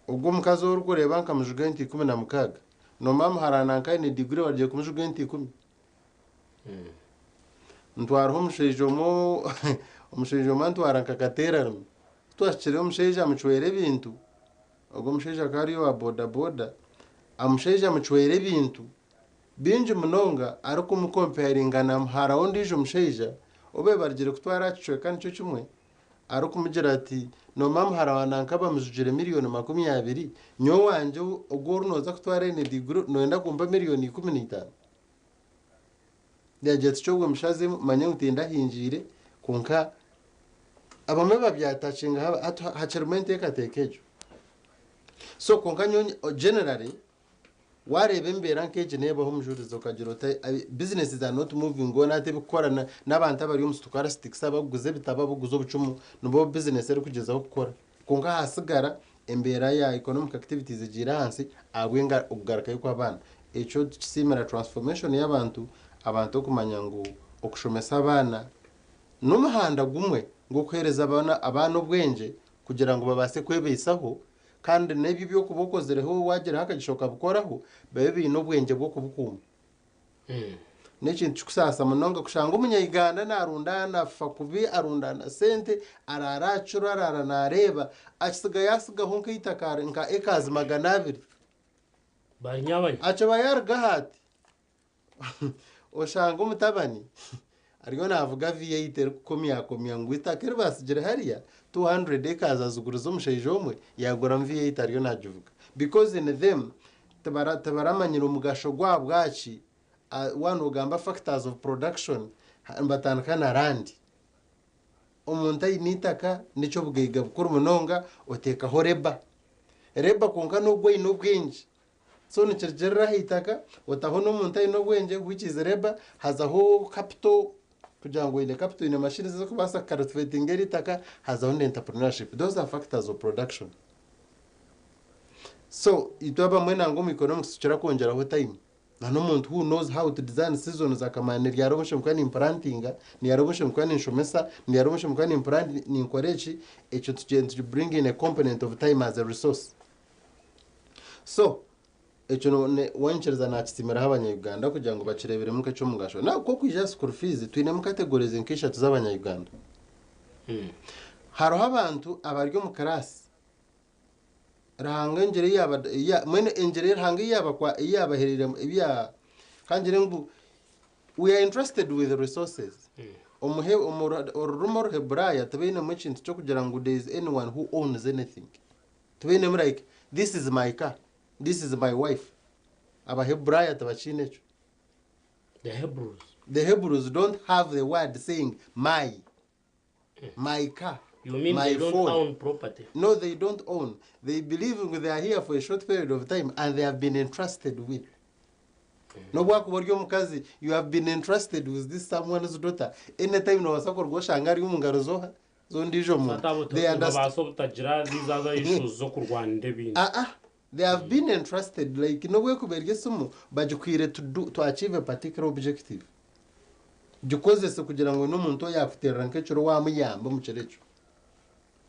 S9: ogwo omukazi orikureeba nkamujuga ente 16 nomanya muharana nkaine degree wagiye kumujuga ente 10. Ntwaraho omushaija omwe antwara nka kateerarume kutwahikire omushaija amucwera ebintu ogwo omushaija akaba ari owa boda boda omushaija amucwera ebintu.
S18: Bingi munonga arikumukomparinga na muhara w'ondiijo mushaija ou barugire kutwara aha kicweka nikyo kimwe arikumugira ati, Noomanya muhara wa nanka bamujugire miriyoni 20, nyowe owangye ogu ori nooza kutwara aine diguri nooyenda kumpa miriyoni 15? Yaagira ati, Kyobwe mushazemu manya ngu tindahingiire kwonka abamwe babyatakinga hati hakirimu enteekateeka egyo. So kwonka nyowe generally Wareeba embeera nk'egi neebaho omujurizi okagira oti businesses are not moving on hati ebikukora n'abantu abari omu stochastics abakuguza ebitabo abakuguza obucumu nibo business erikugyezaho kukora kwonka hasigara embeera ya economic activities egiire ahansi ahabw'enga okugarukayo kw'abaana. Ekyo tukisiimira transformation y'abantu, abantu okumanya ngu okushomesa abaana n'omuhanda gumwe gw'okuheereza abaana obwengye kugira ngu babaase kwebaisaho Kandi n'ebyo ebi orikuba okozireho waagiraho akagisha okabikoraho, babe baine obwengye bw'okubikuuma. N'ekintu kikusaasa munonga kushanga omunya-Uganda naarundaana afa kubi, arundaana sente, araara aha kiro, araara naareeba, akitsiga yaatsigaho nk'eitaka nka ekazi 200. Akiba yaaruga aha ati, Oshanga omutabani ariyo naavuga V8 erikukomyakomya ngu eitaka eri baatsigire hariya 200 acres azigurize omushaija omwe yaaguramu V8 ariyo naagivuga because in them tibara tibaramanyire omugasho gw'ahabwaki waaba noogamba factors of production nibatandika na land. Omuntu aine eitaka n'eky'obugaiga bukuru munonga oteekaho labour. Labour kwonka n'ogwo aine obwengye. So nikirugirira aha itaka, otaho n'omuntu aine obwengye which is labour, hazaho capital kugira ngu oine capital oine machines ezirikubaasa ku cultivatinga eri itaka, hazaho na entrepreneurship. Those are factors of production. So itwe abamwe nangwa omu economics tukira kwongyeraho time. Na n'omuntu who knows how to design seasons akamanya ni ryari obu nshemereire kuba nimplantinga, ni ryari obu nshemereire kuba ninshomesa, ni ryari obu nshemereire kuba ninkora eki, ekyo tuki bring in a component of time as a resource. So ekyo wanyikiriza naakisiimiraho abanya-Uganda kugira ngu bakireeberemu nk'eky'omugasho. Now ku okwija aha school fees, twinemu categories nk'ishatu z'abanya-Uganda. Hariho abantu abari omu kiraasi, Ruhanga engyera ei yaaba ei ya mbwenu engyera Ruhanga ei yaabakwa ei yaabahereire ebi ya ka ngire ngu we are entrusted with resources. Omuhe omu orurimi Oruheburaaya tibainemu ekintu ky'okugira ngu there is anyone who owns anything. Tibainemu like this is my car, this is my wife. Abaheburaya tibakiine ekyo.
S2: The Hebrews.
S18: The Hebrews don't have the word saying my, my car,
S2: You mean
S18: my
S2: they don't
S18: phone.
S2: own property?
S18: No, they don't own. They believe they are here for a short period of time and they have been entrusted with. N'obu wakuba ori omukazi, you have been entrusted with this someone's daughter. Anytime nobaasa kuruga oshanga ari omu ngaro z'oha? z'ondiijo muntu.
S2: Hati abo
S18: They understand.
S2: nibabaasa obutagira these other issues z'okurwanira ebintu.
S18: Ah ah, they have been entrusted like n'obu ekuba eri esimu bagikwire to do to achieve a particular objective. Gikozese kugira ngu n'omuntu oyakuterera nk'ekiro wamuyamba omu kiro ekyo.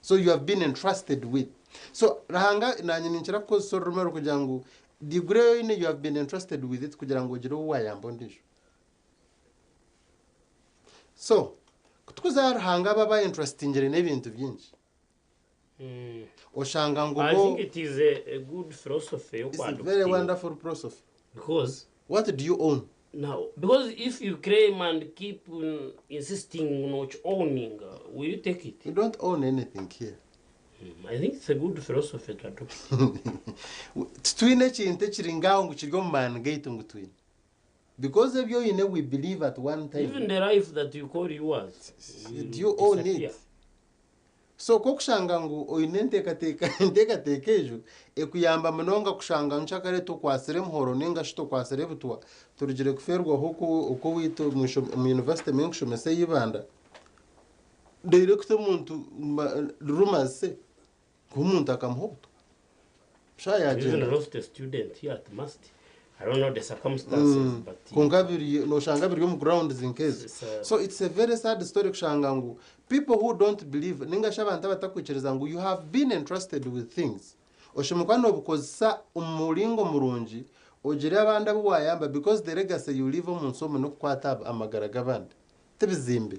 S18: So you have been entrusted with. So Ruhanga nanye ninkira kukozesa orurimi oru kugira ngu degree eyi oine you have been entrusted with it kugira ngu ogire owu wayamba ondiijo. So, ku tukuza aha Ruhanga abo aba entrustingire n'ebintu bingi, oshanga ngu
S2: I
S18: bo
S2: think it is a, a good philosophy
S18: It's a very
S2: yokuadoptinga
S18: wonderful philosophy.
S2: because
S18: What do you own?
S2: Now, because if you claim and keep insisting on owning, will you take it?
S18: You don't own anything here.
S2: I think it's a good philosophy to adopt.
S18: Titwine ekintu ekiri ngaho ngu kiri omu maani gaitu ngu twine. Because ebi oine we believe at one time.
S2: Even the life that you call yours will
S18: Do you own
S2: disappear.
S18: it? So ku okushanga ngu oine enteekateeka enteekateeka egyo ekuyamba munonga kushanga nkyakare tokwatsire muhoro ninga shi tokwatsire butwa turugire kufeerwaho oku oku owaitu omu isho omu university emwe enkushomesa eya Ibanda direct omuntu rumours say ngu omuntu akamuha obutwa. Shaaha
S2: Even
S18: yaagyenda.
S2: lost a student here at Must. I don't know the circumstances, but
S18: Kwonka biri noshanga biri omu grounds nk'ezo.
S2: It's a-
S18: So it's a very sad story kushanga ngu people who don't believe ninga shi abantu abatakwikiriza ngu you have been entrusted with things oshemereire kuba nobikozesa omu muringo murungi ogire abandi abu wayamba because the legacy you leave omu nsi omu n'okukwata amagara g'abandi. Tibizimbe.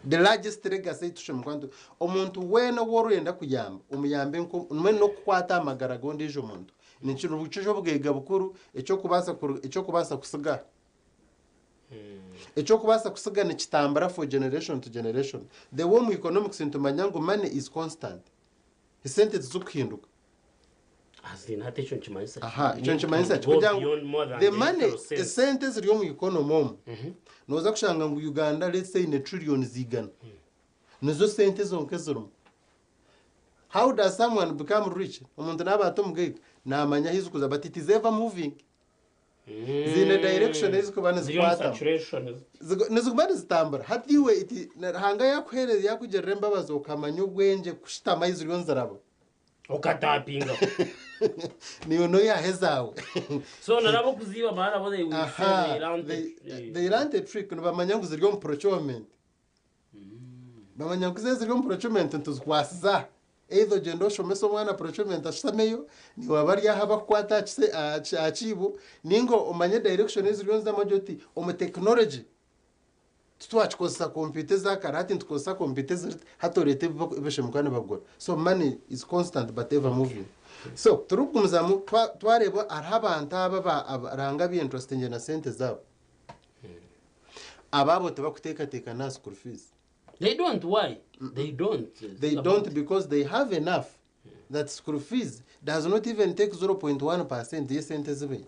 S18: The largest legacy ei tushemereire kuba nitu omuntu weena ou orenda kuyamba omuyambe nko mbwenu n'okukwata aha magara g'ondiijo muntu. Nikyo obugaiga bukuru ekyokubaasa ekyokubaasa kusiga. Ekyokubaasa kusiga nikitambura for generation to generation. The way omu economics nitumanya ngu money is constant. Esente tizikuhinduka.
S2: As in, hati ekyo nikimanyisa ki?
S18: Aha, ekyo
S2: Need
S18: nikimanyisa
S2: to
S18: ki?
S2: go
S18: Kugira ngu
S2: beyond more than
S18: the
S2: the
S18: money,
S2: literal sense.
S18: esente eziri omu economy omu, nooza kushanga ngu Uganda let's say eine trillions igana. Nizo sente zonka ezirimu. How does someone become rich? Omuntu naaba ata omugaiga, naamanya ahu zirikuza but it is ever moving. Ziine direction ei zirikuba
S2: Ziri omu
S18: nizikwatamu.
S2: saturation.
S18: Niziguma nizitambura. Hati iwe iti Ruhanga yaakuheereza yaakugirira embabazi okamanya obwengye kushutama ahu ziriyo niziraba.
S2: Okatapinga.
S18: Niiwe noyaaha ezaawe.
S2: So naraba okuziiba barabo they will say they learnt
S18: They learnt a trick nibamanya ngu ziri omu procurement. Bamanya ngu ziri omu procurement nituzikwasiza. Either ogyende oshomese omwana procurement ashutameyo, niiwe aba ari aho abakukwata aha kiibo, ninga omanye direction ei ziriyo nizizamu ogire oti omu technology titwakikozesa kompyuta eza kare hati nitukozesa kompyuta eziri hati oreete ebi ebashemererwa nibagura. So money is constant but ever moving. So turikugumizamu twareeba hariho abantu aba aba Ruhanga abi entrustingire na sente zaabo. Abaabo tibakuteekateeka n'aha school fees.
S2: They don't why? They don't.
S18: They don't because they have enough that school fees does not even take 0.1% y'esente ezi baine.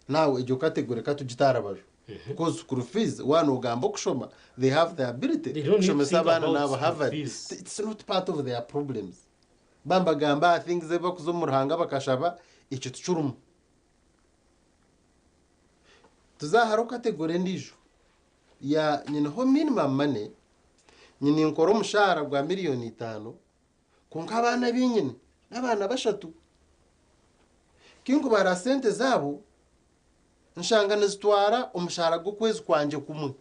S18: Now egyo category katugite aha rubaju. Because school fees waaba nogamba okushoma they have the ability
S2: They don't need to
S18: kushomesa
S2: think
S18: abaana
S2: about
S18: n'aba
S2: school
S18: Harvard.
S2: fees.
S18: It's not part of their problems. Bambagamba aha things ebi bakuza omu Ruhanga bakashaba ekyo tikirimu. Tuza hariho category endiijo ya nyineho minimum money nyine nkora omushaara gwa 5,000,000 kwonka abaana abu nyine n'abaana bashatu. Kinkubara sente zaabo nshanga nizitwara omushaara gw'okwezi kwangye kumwe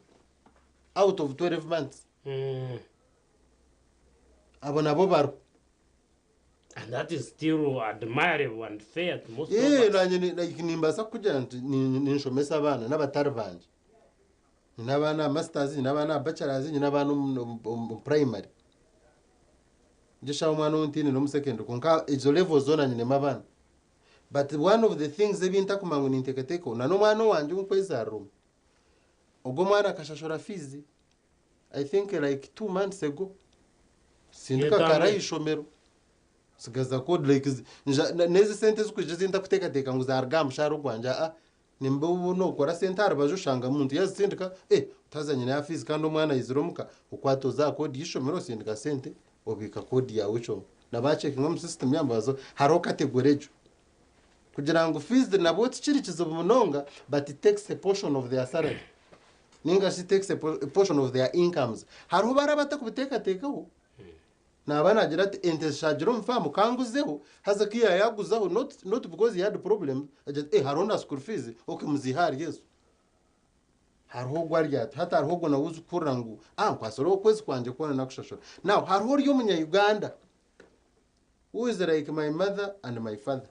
S18: out of 12 months. Abo nabo bariho.
S2: And that is still admirable and fair to most of us.
S18: Nanye like nimbaasa kukugira nti ninshomesa abaana n'abatari bangye. Nyine abaana aha masters, nyine abaana aha bachelors, nyine abaana omu primary. Ngyeshaho omwana ou ntiine n'omu secondary kwonka ezo levels zoona nyinemu abaana. But one of the things ebi ntakumanya ngu ninteekateekaho na n'omwana owangye ou nkwezaarira omwe. Ogwo omwana akashashura fees I think like 2 months ago. Sindika kare aha ishomero. Sigaza code like n'ezi sente ezirikwija ezi ntakuteekateeka ngu zaaruga aha mushaara ogwangye aa nimba obu nookora sente aha rubaju oshanga omuntu yaazitsindika eh otaza nyine ya fees kandi omwana aizire omuka okwata oza aha code y'eishomero osindika sente obiika code yaawe kyonka. Na baacekinga omu system yaabo baza hariho category egyo. Kugira ngu fees nabwo tikiri kizibu munonga but it takes a portion of their salary. Ninga shi takes a portion of their incomes. Hariho bari abatakubiteekateekaho. Naaba naagira ati ente zishaagire omu faamu kanguzeho haza ku yaayaguzaho not because he had problems agira ati eh hariho na school fees okay muziihe ahari ezo. Hariho ogwo ari ati hati hariho ogwo nawe ozikuhurira ngu ah nkwatsire okwezi kwangye kwona nakushashura. Now hariho ori omunya-Uganda who is like my mother and my father.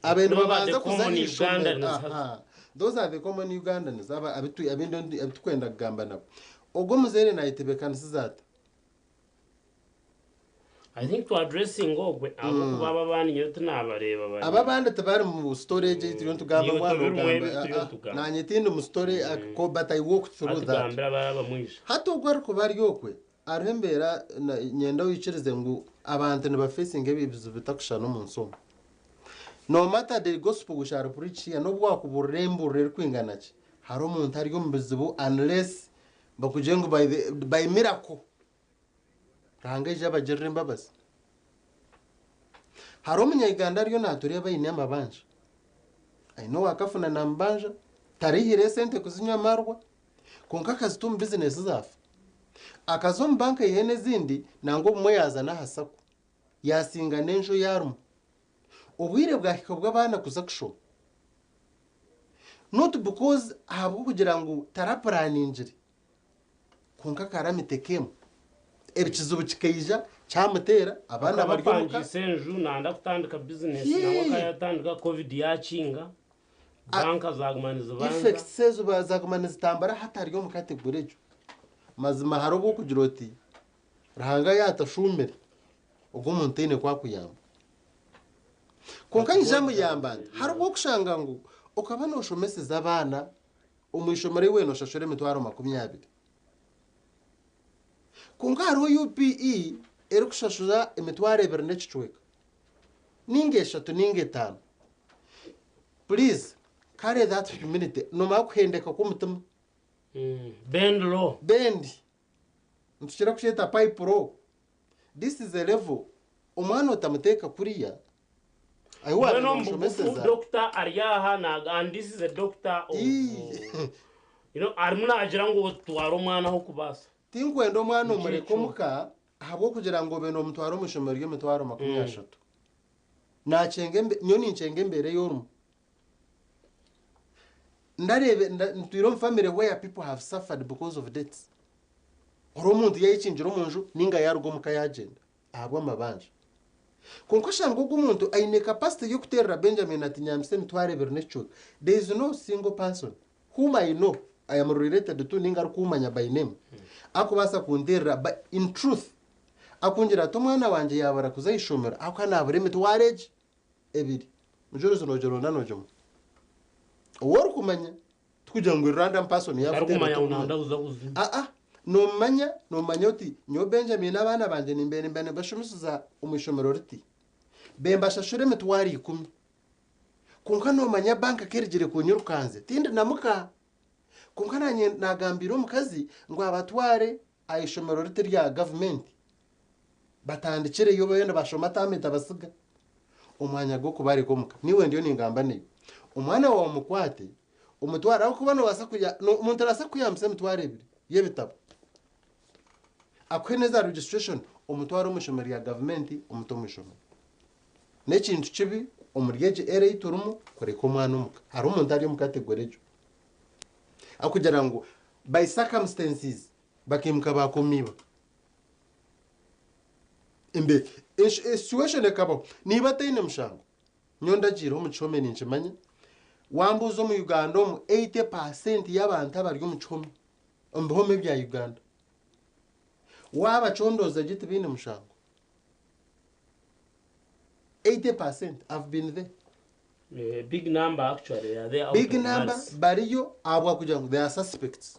S18: Abe
S2: Those are
S18: nibabanza
S2: the
S18: kuza
S2: common
S18: aha ishomero.
S2: Ugandans.
S18: Aha. Those are the common Ugandans aba abitukwenda kugamba nabo. Ogwo omuzaire nayetebeekanisiza ata?
S2: I think to addressing ogwe ahabw'okuba aba abandi nyowe tinabareeba bari.
S18: Aba abandi tibari mu story egi turiyo nitugamba
S2: Niiwe
S18: mwana
S2: tobirimu
S18: ogamba
S2: ebi turiyo nitugamba.
S18: Nanye tindi mu story but I walked through that.
S2: Atugambira abaraba mwisha.
S18: Hati ogwo arikuba ari okwe hariho embeera nyenda oikirize ngu abantu nibafacinga ebizibu bitakushushana omu nsi omu. No matter the gospel we shall preach here n'obu wakuburira emburiro erikwingana ki hariho omuntu ari omu bizibu unless bakugire ngu by miracle Ruhanga aije abagirire embabazi. Hariho omunya-Uganda ariyo naatureeba aine amabanja. Aine owaakafuna naamubanja, tarihire esente kuzinywa amaarwa, kwonka akazita omu bizinesi zaafa. Akaza omu banka aihe n'ezindi nangwa obumwe yaaza n'aha SACCO. Yaasinga n'enju ei arimu. Obwire bwahika bw'abaana kuza kushoma. Not because ahabw'okugira ngu tarapuraaningire, kwonka calamity came. Ekizibu kikaija kyamuteera abaana
S2: Akaba
S18: bari omuka.
S2: apangise enju nanda kutandika bizinesi nangwa akaba yatandika COVID yakinga banka zaguma nizibanza.
S18: Effects ezo zaguma nizitambura hati ari omu category egyo. Mazima hariho obw'okugira oti Ruhanga yaatashuumire ogwo omuntu taine ku akuyamba. Kwonka nyija muyamba nti hariho okushanga ngu okaba nooshomeseza abaana omu ishomero iwe nooshashura emitwaro 20. Kwonka hariho UPE erikushashura emitwaro 2 n'ekicweka ninga 3 ninga 5. Please carry that humility. Noomara kuhendeka kw'omutima.
S2: Bend low.
S18: Bend. Nitukira kukyeta pipe low. This is a level. Omwana otamuteeka kuriya ahi
S2: Mbwenu
S18: waabaire
S2: omu bugufu
S18: noomushomeseza.
S2: doctor ari aha na and this is a doctor of arimu naagira ngu otware omwana aho kubaasa.
S18: Tinkwenda omwana
S2: Nikyo
S18: omureke
S2: ekyo.
S18: omuka ahabw'okugira ngu obe noomutwara omu ishomero ry'emitwaro 30. Naakyenga embe- nyowe ninkyenga embeera ei orimu. Ndareebe ntwire omu family where people have suffered because of debts. Ori omuntu yayekingira omu nju ninga yaaruga omuka yaagyenda ahabw'amabanja. Kwonka oshanga ogu omuntu aine capacity y'okuteerera Benjamin ati nyambisa emitwaro 2 n'ekicweka. There is no single person whom I know, I am related to ninga arikuumanya by name, akubaasa kunteerera but in truth akungira ati omwana wangye yaabura kuza aha ishomero ahabw'okuba naabura emitwaro egi ebiri. Mujurizi noogironda noogimuha. Ou orikumanya, tikugira ngu random person yaakuteerera
S2: Tarikumanya ngu
S18: tokumanya.
S2: nanda kuza kuzimu.
S18: Aa, noomanya, noomanya oti nyowe Benjamin abaana bangye nimbe nimba nibashomeseza omu ishomero riti. Bembashashura emitwaro 10. Kwonka noomanya banka kerigire kunyirukanze, tindi na muka. Kwonka naanye naagambire omukazi ngu abatware aha ishomero riti rya gavumenti. Batandikireyo babe nibashoma taama etabasiga. Omwanya gw'okubareka omuka. Niiwe ndiyo ningamba naiwe. Omwana waawe omukwate, omutware ahabw'okuba noobaasa kuya, no, omuntu arabaasa kukuyambisa emitwaro 2 y'ebitabo. Akuhe n'eza registration, omutware omu ishomero rya gavumenti, omute omu ishomero. N'ekintu kibi omuri egi era ei turimu kureka omwana omuka. Hariho omuntu ari omu category egyo. Akugira ngu by circumstances bakaimuka baakomiiba. Embe, situation ekabaho. Niiba ataine mushango. Nyowe ndagiireho omu kihome ninkimanya. Wambuuza omu Uganda omu 80% y'abantu abari omu kihome, omu bihome bya Uganda. Waabacondooza gye tibaine mushango. 80% have been there.
S2: Big number actually, they are there out
S18: Big
S2: of
S18: number
S2: malice.
S18: bariyo ahabwa kugira ngu they are suspects.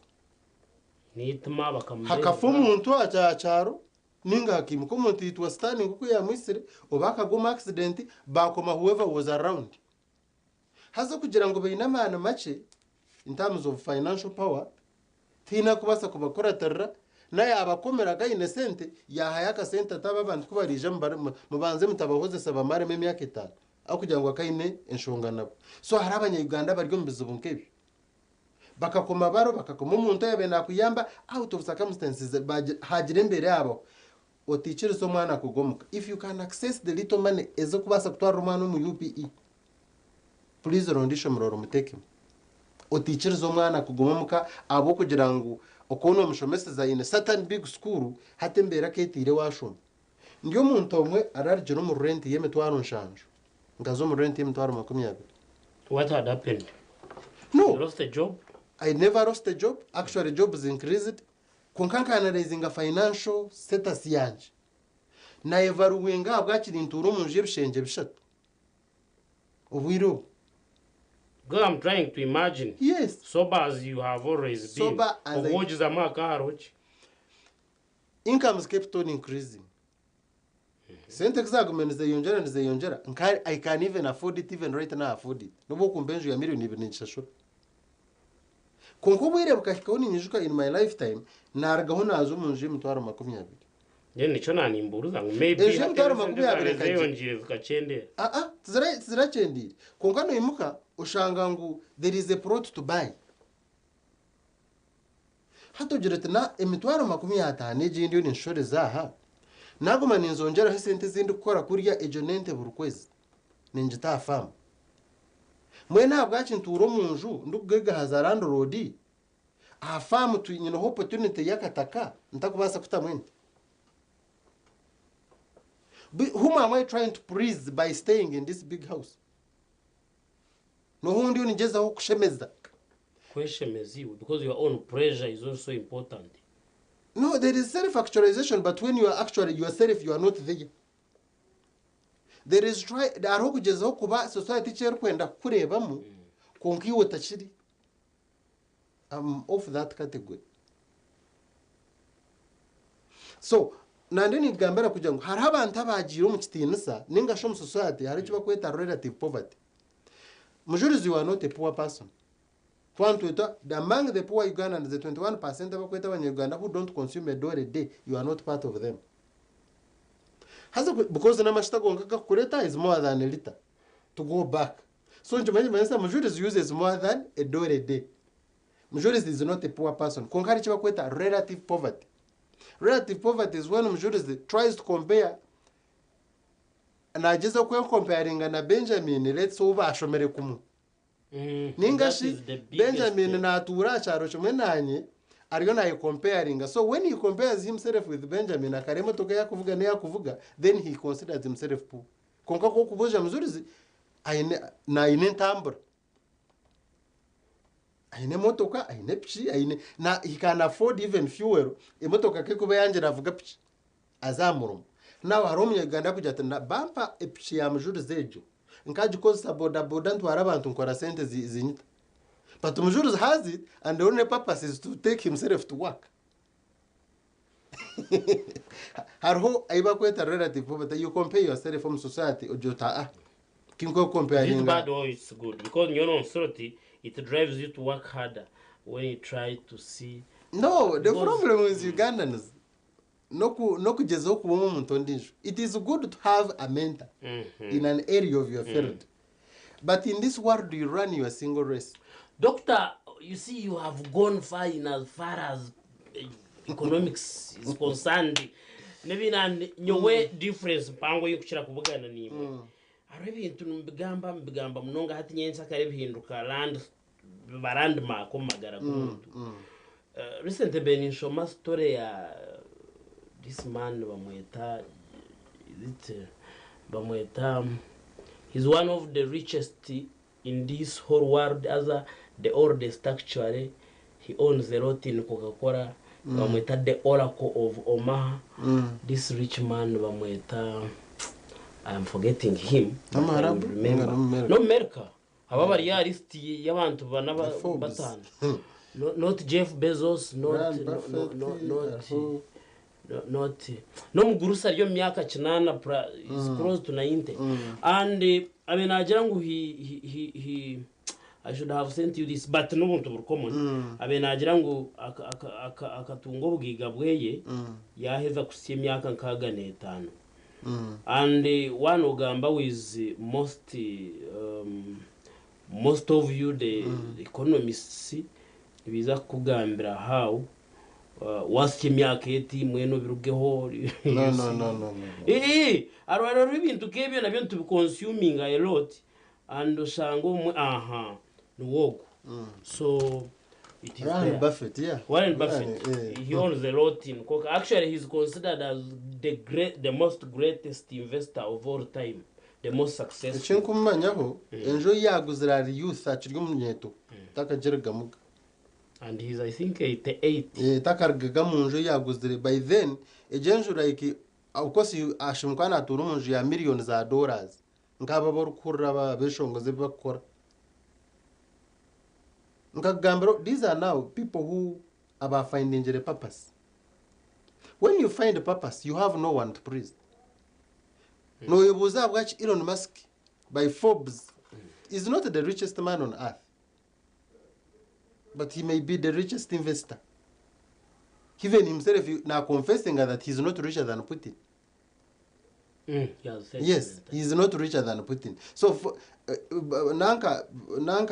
S2: Niituma bakamureeba.
S18: Hakafa omuntu aha kyaro ninga hakiimuka omuntu yitwa Sitaani nk'oku yaamwitsire oba akagwa omu accident baakoma whoever was around. Haza okugira ngu baine amaani makye in terms of financial power, tihaine arikubaasa kubakuratirira na yaabakomera akaine sente yaahayo akasente ati aba abantu ku bariija mubanze mutabahozesa bamaremu emyaka 5 ahabw'okugira ngu akaine enshonga nabo. So hariho abanya-Uganda abari omu bizibu nk'ebyo. Bakakoma baro, bakakoma omuntu oyabaire naakuyamba out of circumstances haagira embeera yaabaho. Otaikiriza omwana kugwa omuka. If you can access the little money ez'okubaasa kutwarira omwana omu UPE, please ronda ishomero orimuteekemu. Otaikiriza omwana kuguma omuka ahabw'okugira ngu okuba noomushomeseza in a certain big school, hati embeera akeetiire waashoma. Ndi omuntu omwe ararugire omu rent y'emitwaro 7 nkaza omu rent y'emitwaro 20.
S2: What had happened?
S18: No.
S2: You lost a job?
S18: I never lost a job. Actually, jobs increased. Kwonka nkaanalyzinga financial status yangye. Nayevaluinga ahabwakiri ntuura omu nju y'ebishengye 3. Obwire obu.
S2: Because I'm trying to imagine.
S18: Yes.
S2: Sober as you have always been.
S18: Sober as I-
S2: Obwogizamu akaharo ki?
S18: Incomes kept on increasing. Sente kuzaguma nizeyongyera nizeyongyera nka I can even afford it, even right now afford it. Nobu okumpa enju ya miliyoni 2 ningishashura. Kwonka obwire bukahikaho ninyijuka in my lifetime narugaho naaza omu nju y'emitwaro 20.
S2: Then nikyo nanimbuuza ngu maybe
S18: Enju y'emitwaro
S2: hati
S18: 20
S2: esente zeyongyire zikakyendera.
S18: Aa, tizirakyendire. Kwonka noimuka oshanga ngu there is a plot to buy. Hati ogira oti na emitwaro 50 egi ndiyo ninshoreza aha, naguma ninzongyeraho esente ezindi kukora kurya egyo n'ente buri kwezi. Ningita aha faamu. Mbwenu ahabwaki ntuura omu nju ndikugegahaza landlord, aha faamu nyineho opportunity y'akataka ntakubaasa kutamu ente. Whom am I trying to please by staying in this big house? N'ohu ndiyo ningyezaho kushemeza?
S2: Kweshemeza iwe because your own pressure is also important.
S18: No, there is self-actualization, but when you are actually yourself, you are not there. There is try hariho okugyezaho kuba society eki erikwenda kukureebamu kwonka iwe otakiri. I'm off that category. So nande ningambira kugira ngu hariho abantu abaagiire omu kitiinisa ninga shi omu society hariho eki barikweta relative poverty. Mujurizi you are not a poor person. Twaba nitweta among the poor Ugandans the 21% abakweta abanya-Uganda who don't consume a dollar a day you are not part of them. Haza because n'amashita gonka agakukureta is more than a litre to go back. So nikimanyisa nikimanyisa Mujurizi uses more than a dollar a day. Mujurizi is not a poor person. Kwonka hariho eki bakweta relative poverty. Relative poverty is when Mujurizi tries to compare nagyezaho kwekomparinga na Benjamin let's say ou bashomire kumwe. Ninga
S2: That
S18: shi
S2: is the biggest
S18: Benjamin natuura aha kyaro kimwe nanye ariyo nayekomparinga. So when he compares himself with Benjamin akareeba emotoka ei arikuvuga n'ei arikuvuga then he considers himself poor. Kwonka ku orikubuuza Mujurizi aine aine entambura. Aine emotoka, aine piki, aine na he can afford even fuel emotoka ku erikuba eyangire avuga piki aze aha murimo. Now hariho omunyayuganda arikugira ati bampa epiki ya Mujurizi egyo nkagikozesa boda boda ntware abantu nkora sente zinyita. But Mujurizi has it and the only purpose is to take himself to work. Hariho ei barikweta relative poverty, you compare yourself omu society ogira oti aa
S2: Is it
S18: tinkwekukomparinga.
S2: bad or it's good? Because nyowe nonsura oti it drives you to work harder when you try to see
S18: No, the
S2: because
S18: problem with Ugandans n'okugyezaho kuba omuntu ondiijo. It is good to have a mentor in an area of your field. But in this world you run your single race.
S2: Doctor, you see you have gone far in as far as economics is concerned. Nebina nyowe difference mpango y'okukira kubugana nimwe. Hariho ebintu nibigamba mbigamba munonga hati nyensi akare bihinduka land biba landmark omu magara g'omuntu. Recently mbe ninshoma story ya this man bamweta is it bamweta he's one of the richest in this whole world as a, the oldest actually he owns a lot in Coca-Cola. Bamweta the Oracle of Omaha. This rich man bamweta I am forgetting him but I will
S18: N'Omuharabu?
S2: remember.
S18: N'Omumerika?
S2: No America aba bari ya list y'abantu bana
S18: Forbes.
S2: batanu. No, not Jeff Bezos, not
S18: Warren
S2: no, no,
S18: Buffett,
S2: no, not
S18: hariho
S2: no, not n'omugurusa ari omu myaka kinaana is close to 90 and I mean nagira ngu he I should have sent you this but n'obuntu buri common. Abe nagira ngu akatunga obugiga bweye yaheza kusya emyaka 65. And one ogamba with most of you the economists nibiza kukugambira how wasya emyaka eti mwene obirugeho.
S18: No, no, no, no, no, no.
S2: Hariho ebintu nk'ebyo nabyo nitubiconsuminga a lot and oshanga omwe aha niwogo so it is
S18: Warren
S2: there.
S18: Buffett, yeah.
S2: Warren Buffett.
S18: Warren,
S2: He owns a lot in Coca. Actually, he's considered as the most greatest investor of all time, the most successful.
S18: Ekinkumanyaho enju ei yaguzire ari youth akiri omunyeeto takagirigamuga.
S2: And he's I think 88.
S18: Takarugaga mu nju ei yaguzire by then egyo enju like of course ashimukwa natuura omu nju ya millions za dollars nk'abo abarikuhurira abeshongozi ebi bakukora nkakugambira these are now people who abafindingire purpose. When you find purpose you have no one to please. Noyebuuza ahabwaki Elon Musk by Forbes is not the richest man on earth, but he may be the richest investor. Even himself now confessing that he's not richer than Putin.
S2: He has said
S18: Yes, he is not richer than Putin. So for, nanka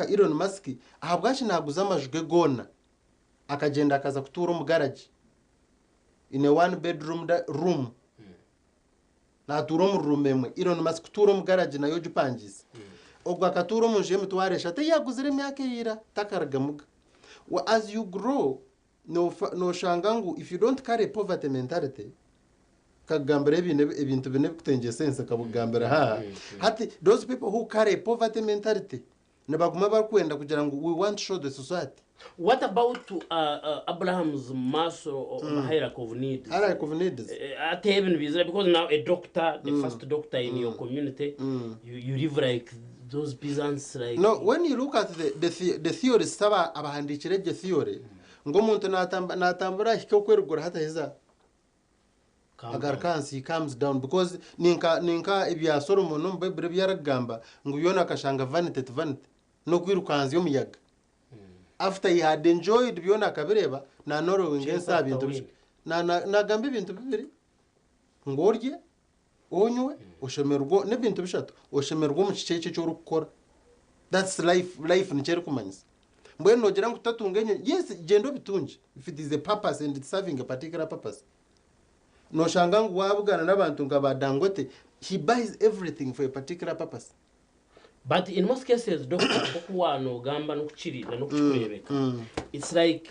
S18: Elon Musk ahabwaki naguza amaju ge goona akagenda akaza kutuura omu garage in a one bedroom room natuura omu room emwe. Elon Musk kutuura omu garage nayo ogipangisa ogwo akatuura omu nju y'emitwaro eshatu eyaguzire emyaka eyira takarugamuga. As you grow noshanga ngu if you don't carry poverty mentality kagambira ebintu bine ebikutengyesa ensi kabugambira haha hati those people who carry poverty mentality Nibaguma barikwenda kugira ngu we want to show the society.
S2: What about Abraham's Maslow hierarchy of needs?
S18: Hierarchy of needs.
S2: At heaven because now a doctor, the first doctor in your community, you live like those peasants like
S18: No, when you look at the theories, aba abahandikire egyo theory ngu omuntu natambura ahika okwerugura hataheza agaruka ahansi, he comes down because ninka ebya Solomon omu Baibuli ebi yarikugamba ngu byona akashanga vanity to vanity n'okwirukanzya omuyaga. After he had enjoyed byona akabireeba nanorowinga ensi aha bintu
S2: Chase after
S18: nagamba ebintu bibiri, ngu orye, onywe, oshemererwe, n'ebintu bishatu, oshemererwe omu kiki ekyo eki orikukora. That's life. Life nikyo erikumanyisa. Mbwenu noogira ngu tutatunga enyonyi? Yes, gyenda obitungye if it is a purpose and it's serving a particular purpose. Noshanga ngu wabugana n'abantu nka ba Dangote, he buys everything for a particular purpose.
S2: But in most cases, doctor, nk'oku waanogamba n'okukiri na n'okukikureebeka, it's like,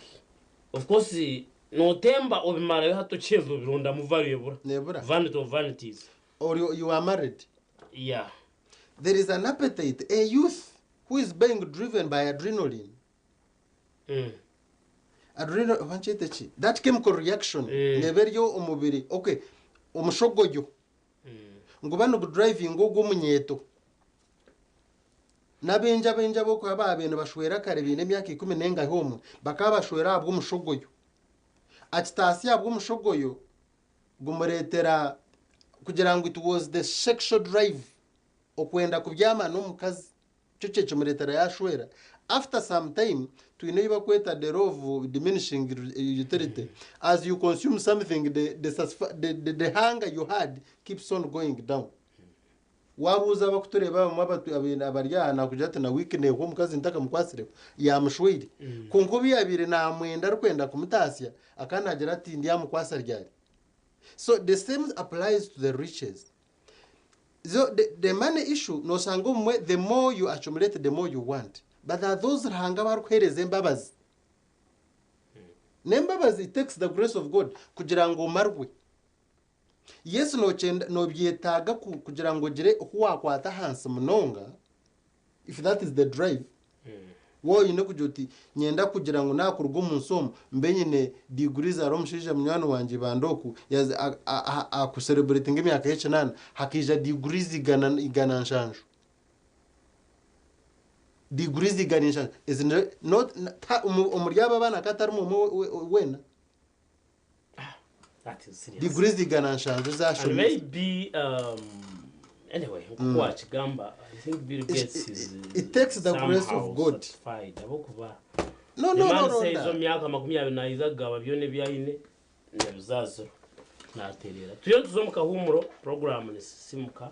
S2: of course, nootemba obimarayo hati okyeza obirondamu value ebura.
S18: Nebura.
S2: Vanity of vanities.
S18: Or you are married.
S2: Yeah.
S18: There is an appetite, a youth who is being driven by adrenaline. Adrenal, wankyete ki? That chemical reaction neba eri omubiri. Okay, omushogoyo. Ngu bano driving ogw'omunyeeto. N'abaingi abaingi ab'okuba baabaire nibashwera kare baine emyaka ikumi n'engahi omwe, bakaba bashwera ahabw'omushogoyo. Akitaasya ahabw'omushogoyo gumureetera kugira ngu it was the sexual drive, okwenda kubyama n'omukazi, kyo kye kimureetera yashwera. After some time, twine ei bakweta the law of diminishing utility. As you consume something, the hunger you had keeps on going down. Wabuuza abakutureeba abamwe abari aha, nakugira ati na wiiki neehwa omukazi ntakamukwasireho yamushweire. Kwonka obu yabaire namwenda arikwenda kumutaasya, akaba nagira ati ndyamukwasa ryari. So the same applies to the riches. So the money issue, nosanga omumwe the more you accumulate, the more you want. But there are those Ruhanga barikuheereza embabazi. N'embabazi, it takes the grace of God kugira ngu omarwe. Yes, nokyenda nobyetaaga kugira ngu ogire oku wakwata ahansi munonga, if that is the drive. Wowe oine kugira oti nyenda kugira ngu nakuruga omu nsi omu mbe nyine degrees. Hariho omushaija munywani wangye ibanda oku akucelebratinga emyaka y'ekinaana, hakaija degrees 170, degrees 170 ezi not omuri abo abaana katarimu omwe weena.
S2: That is serious.
S18: Degrees 170
S2: And
S18: zashomesa.
S2: Maybe anyway, nkuko wakigamba, I think Bill Gates is
S18: It takes the grace of
S2: somehow
S18: God.
S2: satisfied ahabw'okuba
S18: No,
S2: the
S18: no,
S2: man
S18: no,
S2: says
S18: Ronda.
S2: omu myaka 20 nayiza kugaba byona ebyayine nebizaaziro naterera. Turiyo tuza omu kahuumuro, program nisisimuka,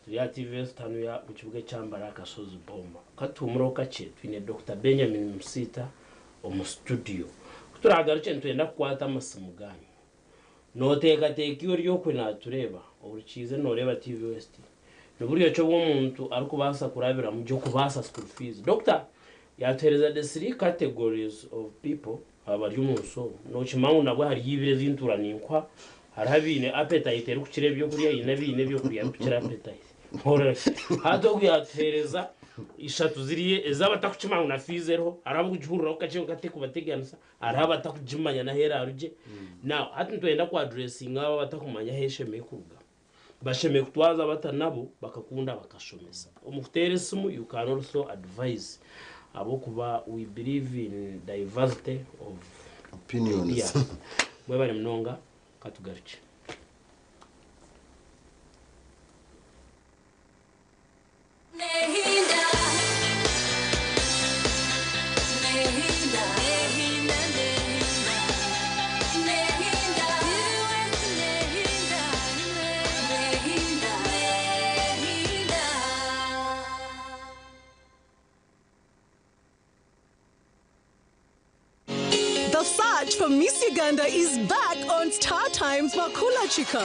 S2: turi aha TV tanu ya mu kibuga ekyambara akasozi Boma. Katuhumureho kakye, twine Dr Benjamin Musiita omu studio. Kuturagaruke nitwenda kukwata amasimu ganyu. Noteekateeka iwe ori okwe natureeba ohurikiize noreeba TV West, ni buryo ki obw'omuntu arikubaasa kurabiramu gye okubaasa school fees? Doctor yatuheereza the three categories of people abari omu nsi omu. Nokimanya ngu nabwo hariyo ibiri ezintuura ninkuha, hariho abaine appetite erikukira ebyokurya, haine abaine ebyokurya birikukira appetite. Hati ogu yatuheereza ishatu ziriyo ez'abatakukimanya ngu na fees eriho, hariho abakugihuriraho kakye kwonka terikubateganisa, hariho abatakugimanya n'ahu erarugye. Now hati nitwenda ku addressinga abo abatakumanya ahu eshemereire kuruga. Bashemereire kutwaza bata nabo bakakunda bakashomesa. Omu kuteera esimu you can also advise ahabw'okuba we believe in diversity of
S18: opinions.
S2: Ideas. Mwebare munonga, katugarukye.
S17: Nehinda, nehinda, nehinda, nehinda, nehinda, nehinda, nehinda, nehinda.
S10: The search for Miss Uganda is back on Star Times Makula Chica.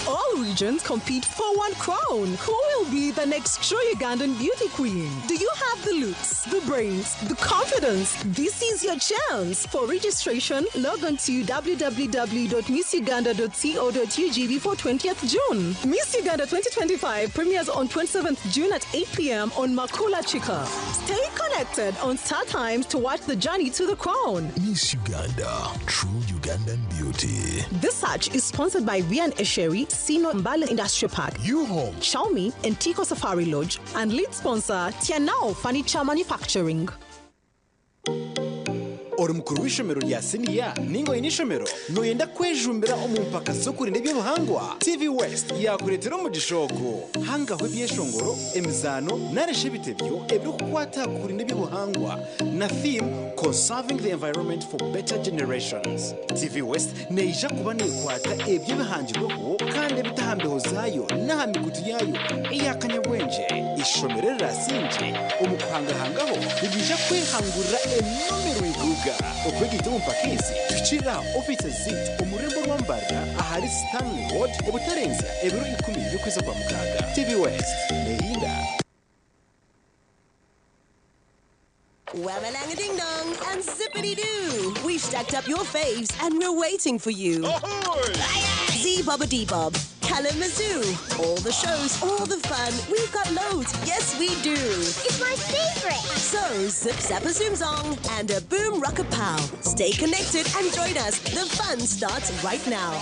S19: All regions compete for one crown. Who will be the next true Ugandan beauty queen? Do you have the looks, the brains, the confidence? This is your chance. For registration, log on to www.missuganda.co.ug before 20th June. Miss Uganda 2025 premieres on 27th June at 8 p.m. on Makula Chica. Stay connected on Star Times to watch the journey to the crown.
S20: Miss Uganda, true Ugandan beauty.
S19: This search is sponsored by Vian Esheri, Sino Mbale Industrial Park,
S20: U-Home,
S19: Xiaomi, and Tico Safari Lodge, and lead sponsor Tianao Furniture Manufacturing.
S11: Ori mukuru w'ishomero rya siniya ninga oine ishomero noyenda kwejumbira omu mpaka z'okurinda eby'obuhangwa? TV West yakureetera omugisha ogu. Hangaho ebyeshongoro, emizaano narishi ebitebyo ebirikukwata aha kurinda eby'obuhangwa na theme Conserving the Environment for Better Generations. TV West neija kuba neekwata ebyo ebihangirweho kandi ebita aha mbeho zaayo n'aha mikutu yaayo eya kanyabwengye. Ishomero erirasingye omu kuhangahangaho niriija kwehangurira enomero iguga. Okwegaita omu mpaka ezi tuhikirire aha ofiisi zaitu omu rurembo rwa Mbarara ahari Stanley Road obutarenzya ebiro ikumi by'okwezi kwa mukaaga. TV West neehinda.
S21: Whamma ding dong and zippity doo. We've stacked up your faves and we're waiting for you. Z Bobba D Bob, Kalamazoo. All the shows, all the fun. We've got loads. Yes, we do.
S22: It's my favorite.
S21: So zip zappa zoom zong and a boom rocka pow. Stay connected and join us. The fun starts right now.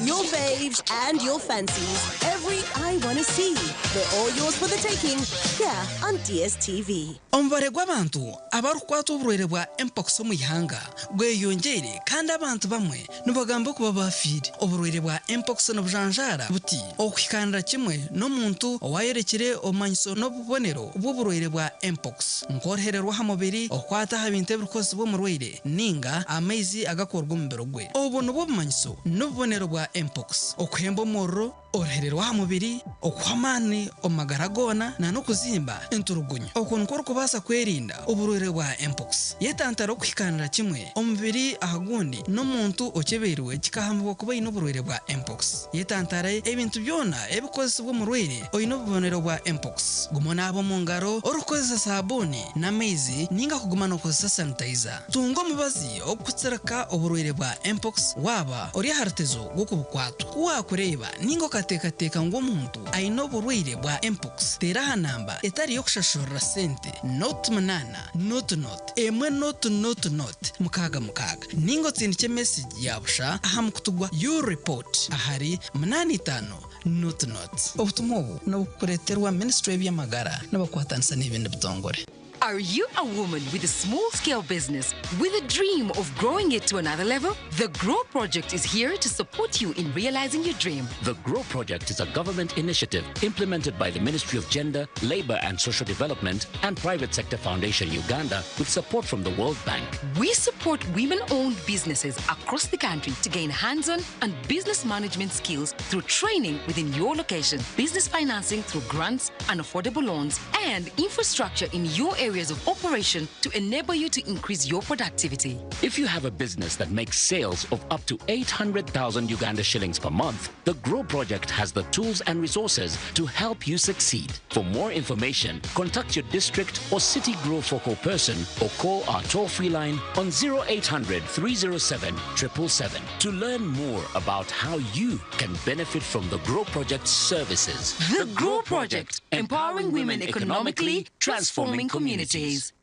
S21: Your faves and your fancies. Every I wanna see. They're all yours for the taking here on DSTV.
S23: Omubare gw'abantu abarikukwatwa oburwaire bwa Mpox omu ihanga gweyongyeire kandi abantu bamwe nibagamba kuba baafiire. Oburwaire bwa Mpox nibujanjaara buti okuhikaanira kimwe n'omuntu owaayorekire obumanyiso n'obubonero bw'oburwaire bwa Mpox nk'oruhere rw'aha mubiri, okukwata aha bintu ebirikukozesibwa omurwaire ninga amaizi agakuruga omu mubiri gwe. Obu nibwo bumanyiso n'obubonero bwa Mpox, okuhemba omuriro, oruhere rw'aha mubiri, okuhwa amaani omu magara goona na n'okuzimba enturugunyu. Okwo nikwo orikubaasa kwerinda oburwaire bwa Mpox. Yetantare okuhikaanira kimwe omubiri aha gundi n'omuntu okyebeirwe kikahamibwa kuba aine oburwaire bwa Mpox. Yetantare ebintu byona ebikukozesibwa omurwaire oine obubonero bwa Mpox. Guma onaabe omu ngaro orikukozesa saabuuni n'amaizi ninga kuguma nookozesa sanitayiza. Tunga omubazi ogurikutsirika oburwaire bwa Mpox waaba ori aha rutezo rw'okubukwatwa. Ku waakureeba ninga okateekateeka ngu omuntu aine oburwaire bwa Mpox, teera aha namba etari y'okushashurira sente, nought munaana, nought nought, emwe nought nought nought, mukaaga mukaaga, ninga otsindikye mesegi ya busha aha mukutu gwa U-Report ahari munaana itaano nought nought. Obutumwa obu nibukureeterwa Minisitule y'eby'amagara nibakwatanisa n'ebindi bitongore.
S24: Are you a woman with a small scale business with a dream of growing it to another level? The Grow Project is here to support you in realizing your dream.
S25: The Grow Project is a government initiative implemented by the Ministry of Gender, Labor and Social Development and Private Sector Foundation Uganda with support from the World Bank.
S24: We support women owned businesses across the country to gain hands on and business management skills through training within your location, business financing through grants and affordable loans, and infrastructure in your areas of operation to enable you to increase your productivity.
S25: If you have a business that makes sales of up to 800,000 Uganda shillings per month, the Grow Project has the tools and resources to help you succeed. For more information, contact your district or city Grow focal person or call our toll-free line on 0800 307 777 to learn more about how you can benefit from the Grow Project's services.
S24: The Grow Project, empowering women economically, transforming communities.
S17: Nehinda.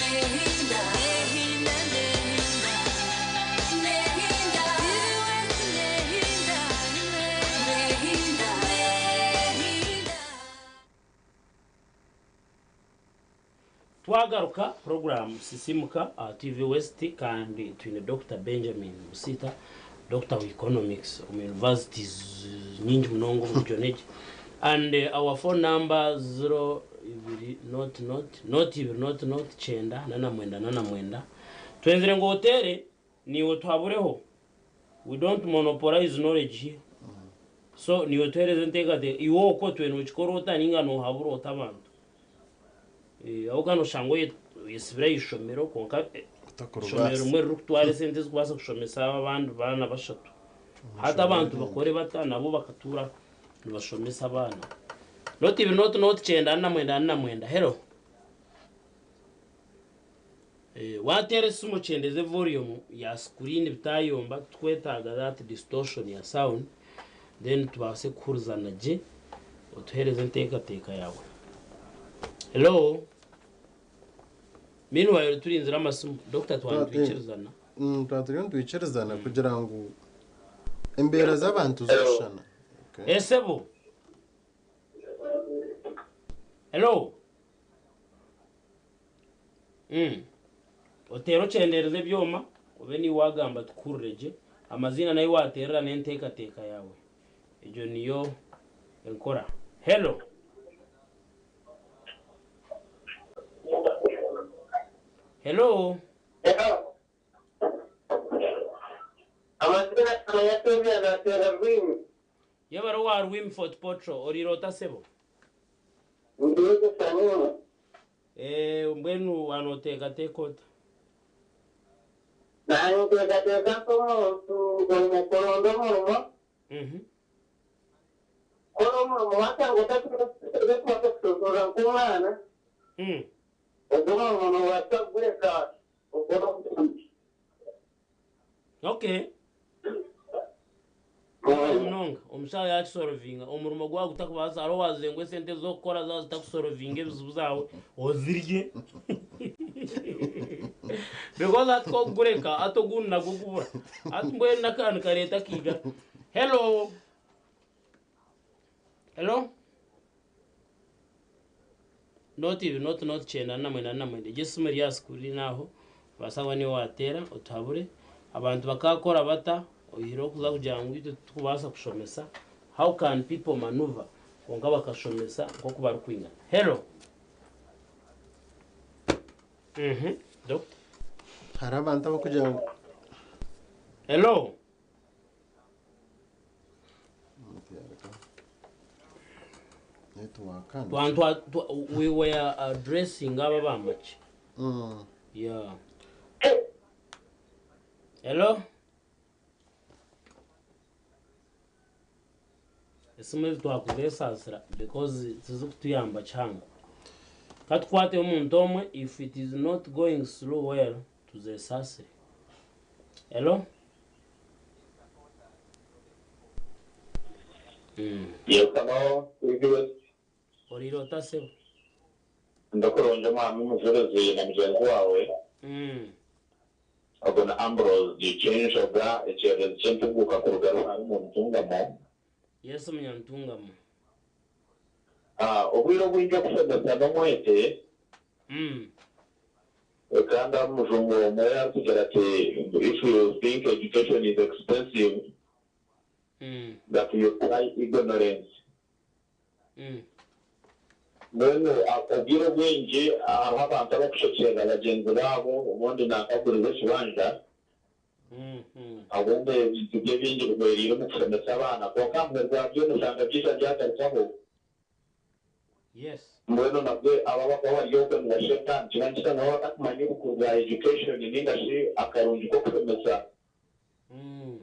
S17: Nehinda. Nehinda, nehinda. Nehinda. Nehinda. Nehinda. Nehinda.
S2: Twagaruka program Sisimuka aha TV West kandi twine Dokita Benjamin Musita, Doctor of Economics omu universities nyingi munonga omu region egi and our phone number ziro ibiri nought nought nought ibiri nought nought kyenda na na mwenda na na mwenda twenzire ngu oteere niiwe otuhabureho we don't monopolize knowledge here so niiwe otuheereze enteekateeka iwe okwo twena okikora ota ninga nohabura ota abantu. Ahabw'okuba noshanga Oyesibire aha ishomero kwonka
S18: Otakurubaasa.
S2: ishomero rimwe ririkutwara esente ezikubaasa kushomesa aba abandi baana bashatu. Hati abantu bakore bata nabo bakatuura nibashomesa abaana. Noti ibiri noti noti kyenda ana na mwenda ana na mwenda. Hello. Eh, wateera esimu okyendeze volume ya screen bitayomba titukwetaaga that distortion ya sound then tubaase kuhurizana gye otuheereze enteekateeka yaawe. Hello. Meanwhile turinzire amasimu Doctor twaba nitwikirizana.
S18: Twaba turiyo nitwikirizana kugira ngu embeera z'abantu zikushushana.
S2: Esebo. Hello. Oteere okyendeereze ebyoma obe niiwe waagamba tukuhurire gye. Amaziina n'ahi waateerera n'enteekateeka yaawe. Egyo niyo enkora. Hello. Hello.
S4: Amazina Yateera nateera Rwimi.
S2: Yebare owa Rwimi Fort Portal oriire ota sebo?
S4: Ndiire Shanima.
S2: Eh, mbwenu wanoteekateeka ota?
S4: Naanye nteekateeka nk'omuntu oine kuronda omurimo. Kora omurimo waashanga otarikubaasa kushoshora nk'omwana, ogwo omurimo noobaasa kugureka okore ogundi.
S2: Okay. Mwebare munonga. Omushaho yakisorovinga. Omurimo gwaba gutakubaasa hariho waziire ngu esente ez'okukora zaaba zitakusorovinga ebizibu zaawe ozirye. Because hati ku okugureka hati ogundi nagwo gubura. Hati mbwenu n'akantu kareeta akaigara. Hello. Hello. Nooti ibiri nooti nooti kyenda ana na mwenda ana na mwenda. Egyo esimu eri aha sikuriini aho. Nobaasa kuba niiwe waateera otuhabure. Abantu bakaakora bata oihireho kuza kugira ngu itwe titukubaasa kushomesa, how can people manoeuvre kwonka bakashomesa nk'oku barikwingana. Hello. Mhm, doctor.
S18: Hariho abantu abarikugira ngu.
S2: Hello. We were addressing aba abamaki. Yeah. Hello? Esimu ezi twakuzesaasira because tizikutuyamba kihango. Katukwate omuntu omwe if it is not going through well tuzesaasire. Hello?
S5: Yes, hello, TV West.
S2: Oriire ota sebo?
S5: Ndakurungi mwami Mujurizi na mugyenzi wawe. Ogu ni Ambrose Kyenshoga, ekyererezi ky'entunguuka kuruga Ruhari omu Ntungamo.
S2: Yes Munyantungamo.
S5: Obwire obwingi okushomesa n'omwete. Kandi omujungu omwe arikugira ati if you think education is expensive that you try ignorance. Mbwenu obwire obwingi hariho abantu abarikushekyeerera bagyenzi baabo obundi nanka agurize ekibanja obundi ebintu bye bingi bihwereire omu kushomesa abaana kwonka aha muheru gwa byona oshanga byaija byagarukaho. Mbwenu nabwe abo abakuba bari okwe nibasheka nikiba nikishusha nabo batakumanya obukuru bwa education ninga shi akarungi k'okushomesa.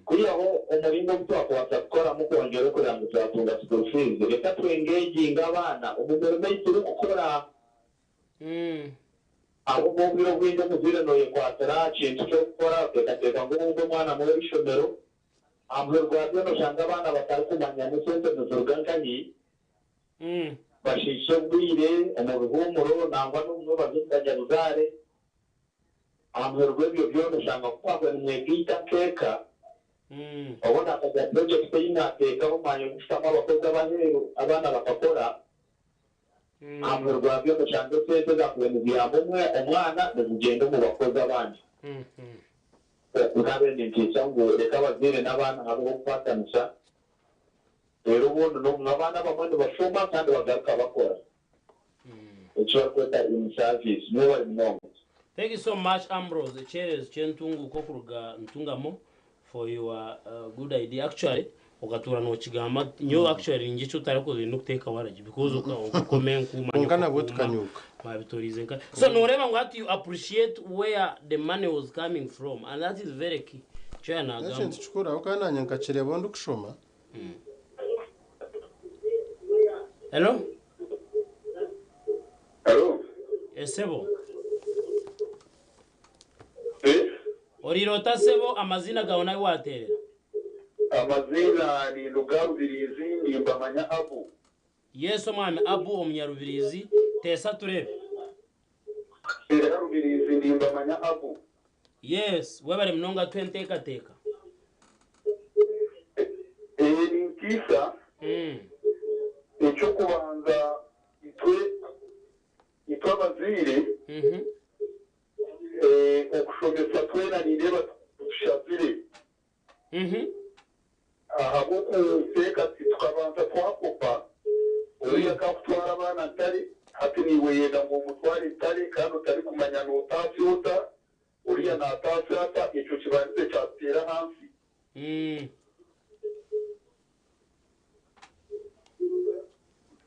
S5: Kwihaho omuringo ogu twakubaasa kukoramu kwongyera okureba ngu twatunga school fees, reka tu engaginge abaana omu mirimo ei turikukora. Ahabw'okuba obwire obwingi omuzaire noyekwatira aha kintu ky'okukora oteekateeka ngu obundi omwana muhe eishomero, aha muheru gwa byona oshanga abaana batarikumanya n'esente niziruga nkahi, bashiisha obwire omu bihuumuro nangwa n'obumwe baza omu banyabuzaare. Aha muheru gw'ebyo byona oshanga ku mwakuba nimwegaita nk'eka, obundi hakagira purojekiti ei mwateekaho mwanya gw'okushutamu abakozi ab'aheeru abaana bakakora, aha muheru gwa byona oshanga esente ezaakubaire niziyamba omwana nizigyenda omu bakozi abandi. Nkabe nintiisa ngu reka abazaire n'abaana habeho okukwatanisa reero obundi n'obumwe abaana abamwe nibashoma kandi bagaruka bakora eki barikweta in service. Mwebare munonga.
S2: Thank you so much Ambrose ekyererezi kyentunguka okuruga Ntungamo for your good idea actually Okatuura nookigamba nyowe actually niingira eki otarakozire n'okuteeka waragi because okakoma enku
S18: Kwonka nabwo tukanyuka.
S2: Mwabitooriize nka so nooreeba ngu hati you appreciate where the money was coming from and that is very key. Nikyo yaaba naagamba.
S18: N'ekintu kikuru ahabw'okuba naanye nkakireeba ndikushoma.
S2: Hello?
S5: Hello?
S2: Esebo. Oriire ota sebo amaziina gaawe n'ahu waateerera?
S5: Amaziina ni Nduga Rubirizi nimbamanya Abu.
S2: Yes omwami Abu omunyarubirizi teesa tureebe.
S5: Nteerera Rubirizi nimbamanya Abu.
S2: Yes webare munonga tuhe enteekateeka.
S5: Eeh nintiisa ekyokubanza itwe itwe abazaire Okushomesa twena nindeeba tushazire ahabw'okuteeka tukabanza twakopa oriya akakutwara abaana ntare hati naiwe oyenda ngu omutware ntare kandi otarikumanya notaasya ota oriya nataasya ata ekyo kibandize kyatuteera ahansi.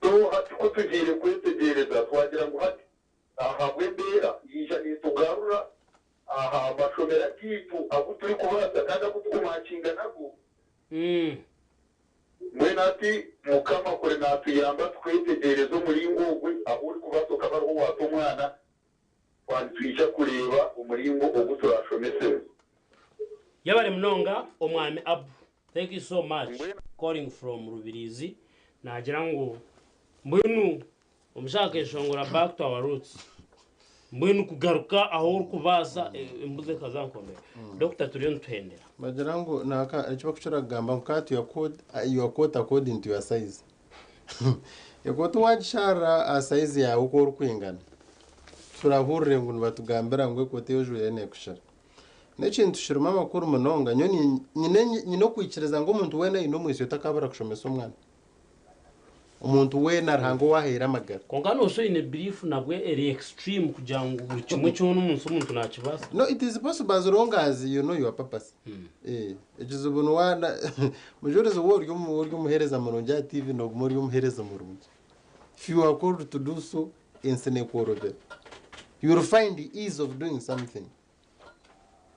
S5: So hati kutugiire kwetegyereza twagira ngu hati Ahabw'embeera, yaija neetugarura aha mashomero agaitu agu turikubaasa kandi agu turikumakinga nago. Mbwenu hati Mukama kuri naatuyamba tuketegyereza omuringo ogwe ahu orikubaasa okaba ariho waata omwana, twaba nitwija kureeba omuringo ogu turaashomesemu.
S2: Yebare munonga omwami Abu. Thank you so much calling from Rubirizi nagira ngu mbwenu Omushaho akeshongora back to our roots mbwenu kugaruka ahu orikubaasa embuzi ekaza nkombere. Doctor turiyo nituhendera.
S18: Bagira ngu naka eki bakukira kugamba ngu cut your coat, your coat according to your size. Ekooti wagisharira aha size yaawe oku orikwingana, turahurire ngu nibatugambira ngu ekooti ei ojwaire nekushira. N'ekintu kirimu amakuru munonga, nyowe nyine nyine okwikiriza ngu omuntu weena aine omwitsyo takabura kushomesa omwana. Omuntu weena Ruhanga ou ahaire amagara.
S2: Kwonka noshusha oine belief nabwe eri extreme kugira ngu buri kimwe kyona omunsi omuntu nakibaasa.
S18: No it is possible as long as you know your purpose. Eh, ekizibu ni waana mujurizi waaba ori ori omuheereza murungi aha TV nooguma ori omuheereza murungi. If you are called to do so, ensi neekworobera. You will find ease of doing something.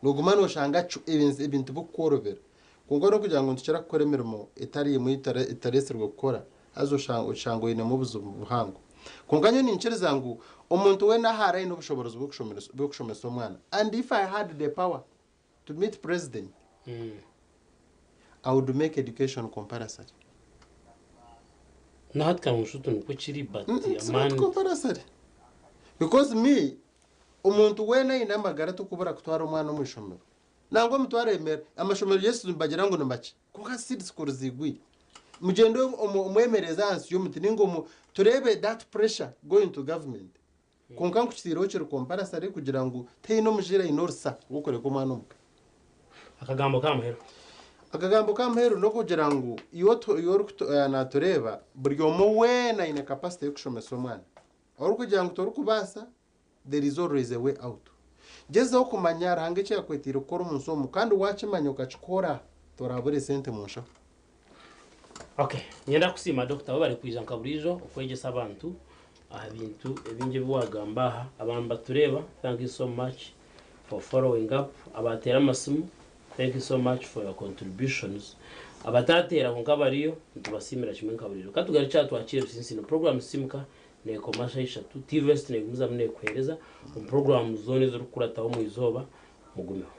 S18: Nooguma nooshanga ebintu birikukworobera. Kwonka n'okugira ngu nitukira kukora emirimo etari emwe ei tutareetsirwe kukora, haza oshanga oinemu obuzibu buhango. Kwonka nyowe niinyikiriza ngu omuntu weena ahu ari aine obushoboorozi bw'okushomesa omwana. And if I had the power to meet president, I would make education compulsory.
S2: Na hati kamushutu nikwo kiri but
S18: It's not
S2: amaani.
S18: compulsory. Because me, Omuntu weena aine amagara tikubura kutwara omwana omu ishomero. Nangwa mutware emere. Amashomero yes nibagira ngu ni makye kwonka seed school zigwire. Mugyende omwemereze ahansi y'omuti ninga omu tureebe that pressure going to government. Kwonka nkukitiireho kiri compulsory kugira ngu tihaine omuzaire aine orusa rw'okureka omwana omuka.
S2: Akagambo k'aha muheru.
S18: Akagambo k'aha muheru n'okugira ngu iwe orikutureeba buri omwe weena aine capacity y'okushomesa omwana. Orikugira ngu torikubaasa There is always a way out. Gyezaho kumanya Ruhanga eki yakwetiire kukora omu nsi omu kandi wakimanya okakikora torabura esente mu nshaho.
S2: Ok, niinyenda kukusiima Dokita webare kwija nka buriijo okwegyesa abantu aha bintu ebingi ebi wagamba aha. Abantu nibatureeba, thank you so much for following up. Abateera amasimu, thank you so much for your contributions. Abatateera kwonka bariyo, nitubasiimira kimwe nka buriijo. Katugarukye aha twakiire Rusinsino. Program Simuka Neekoma shaaha ishatu. Tvest neegumizamu neekuheereza omu puroguraamu zoona ezirikukurataho omu izooba. Mugumeho.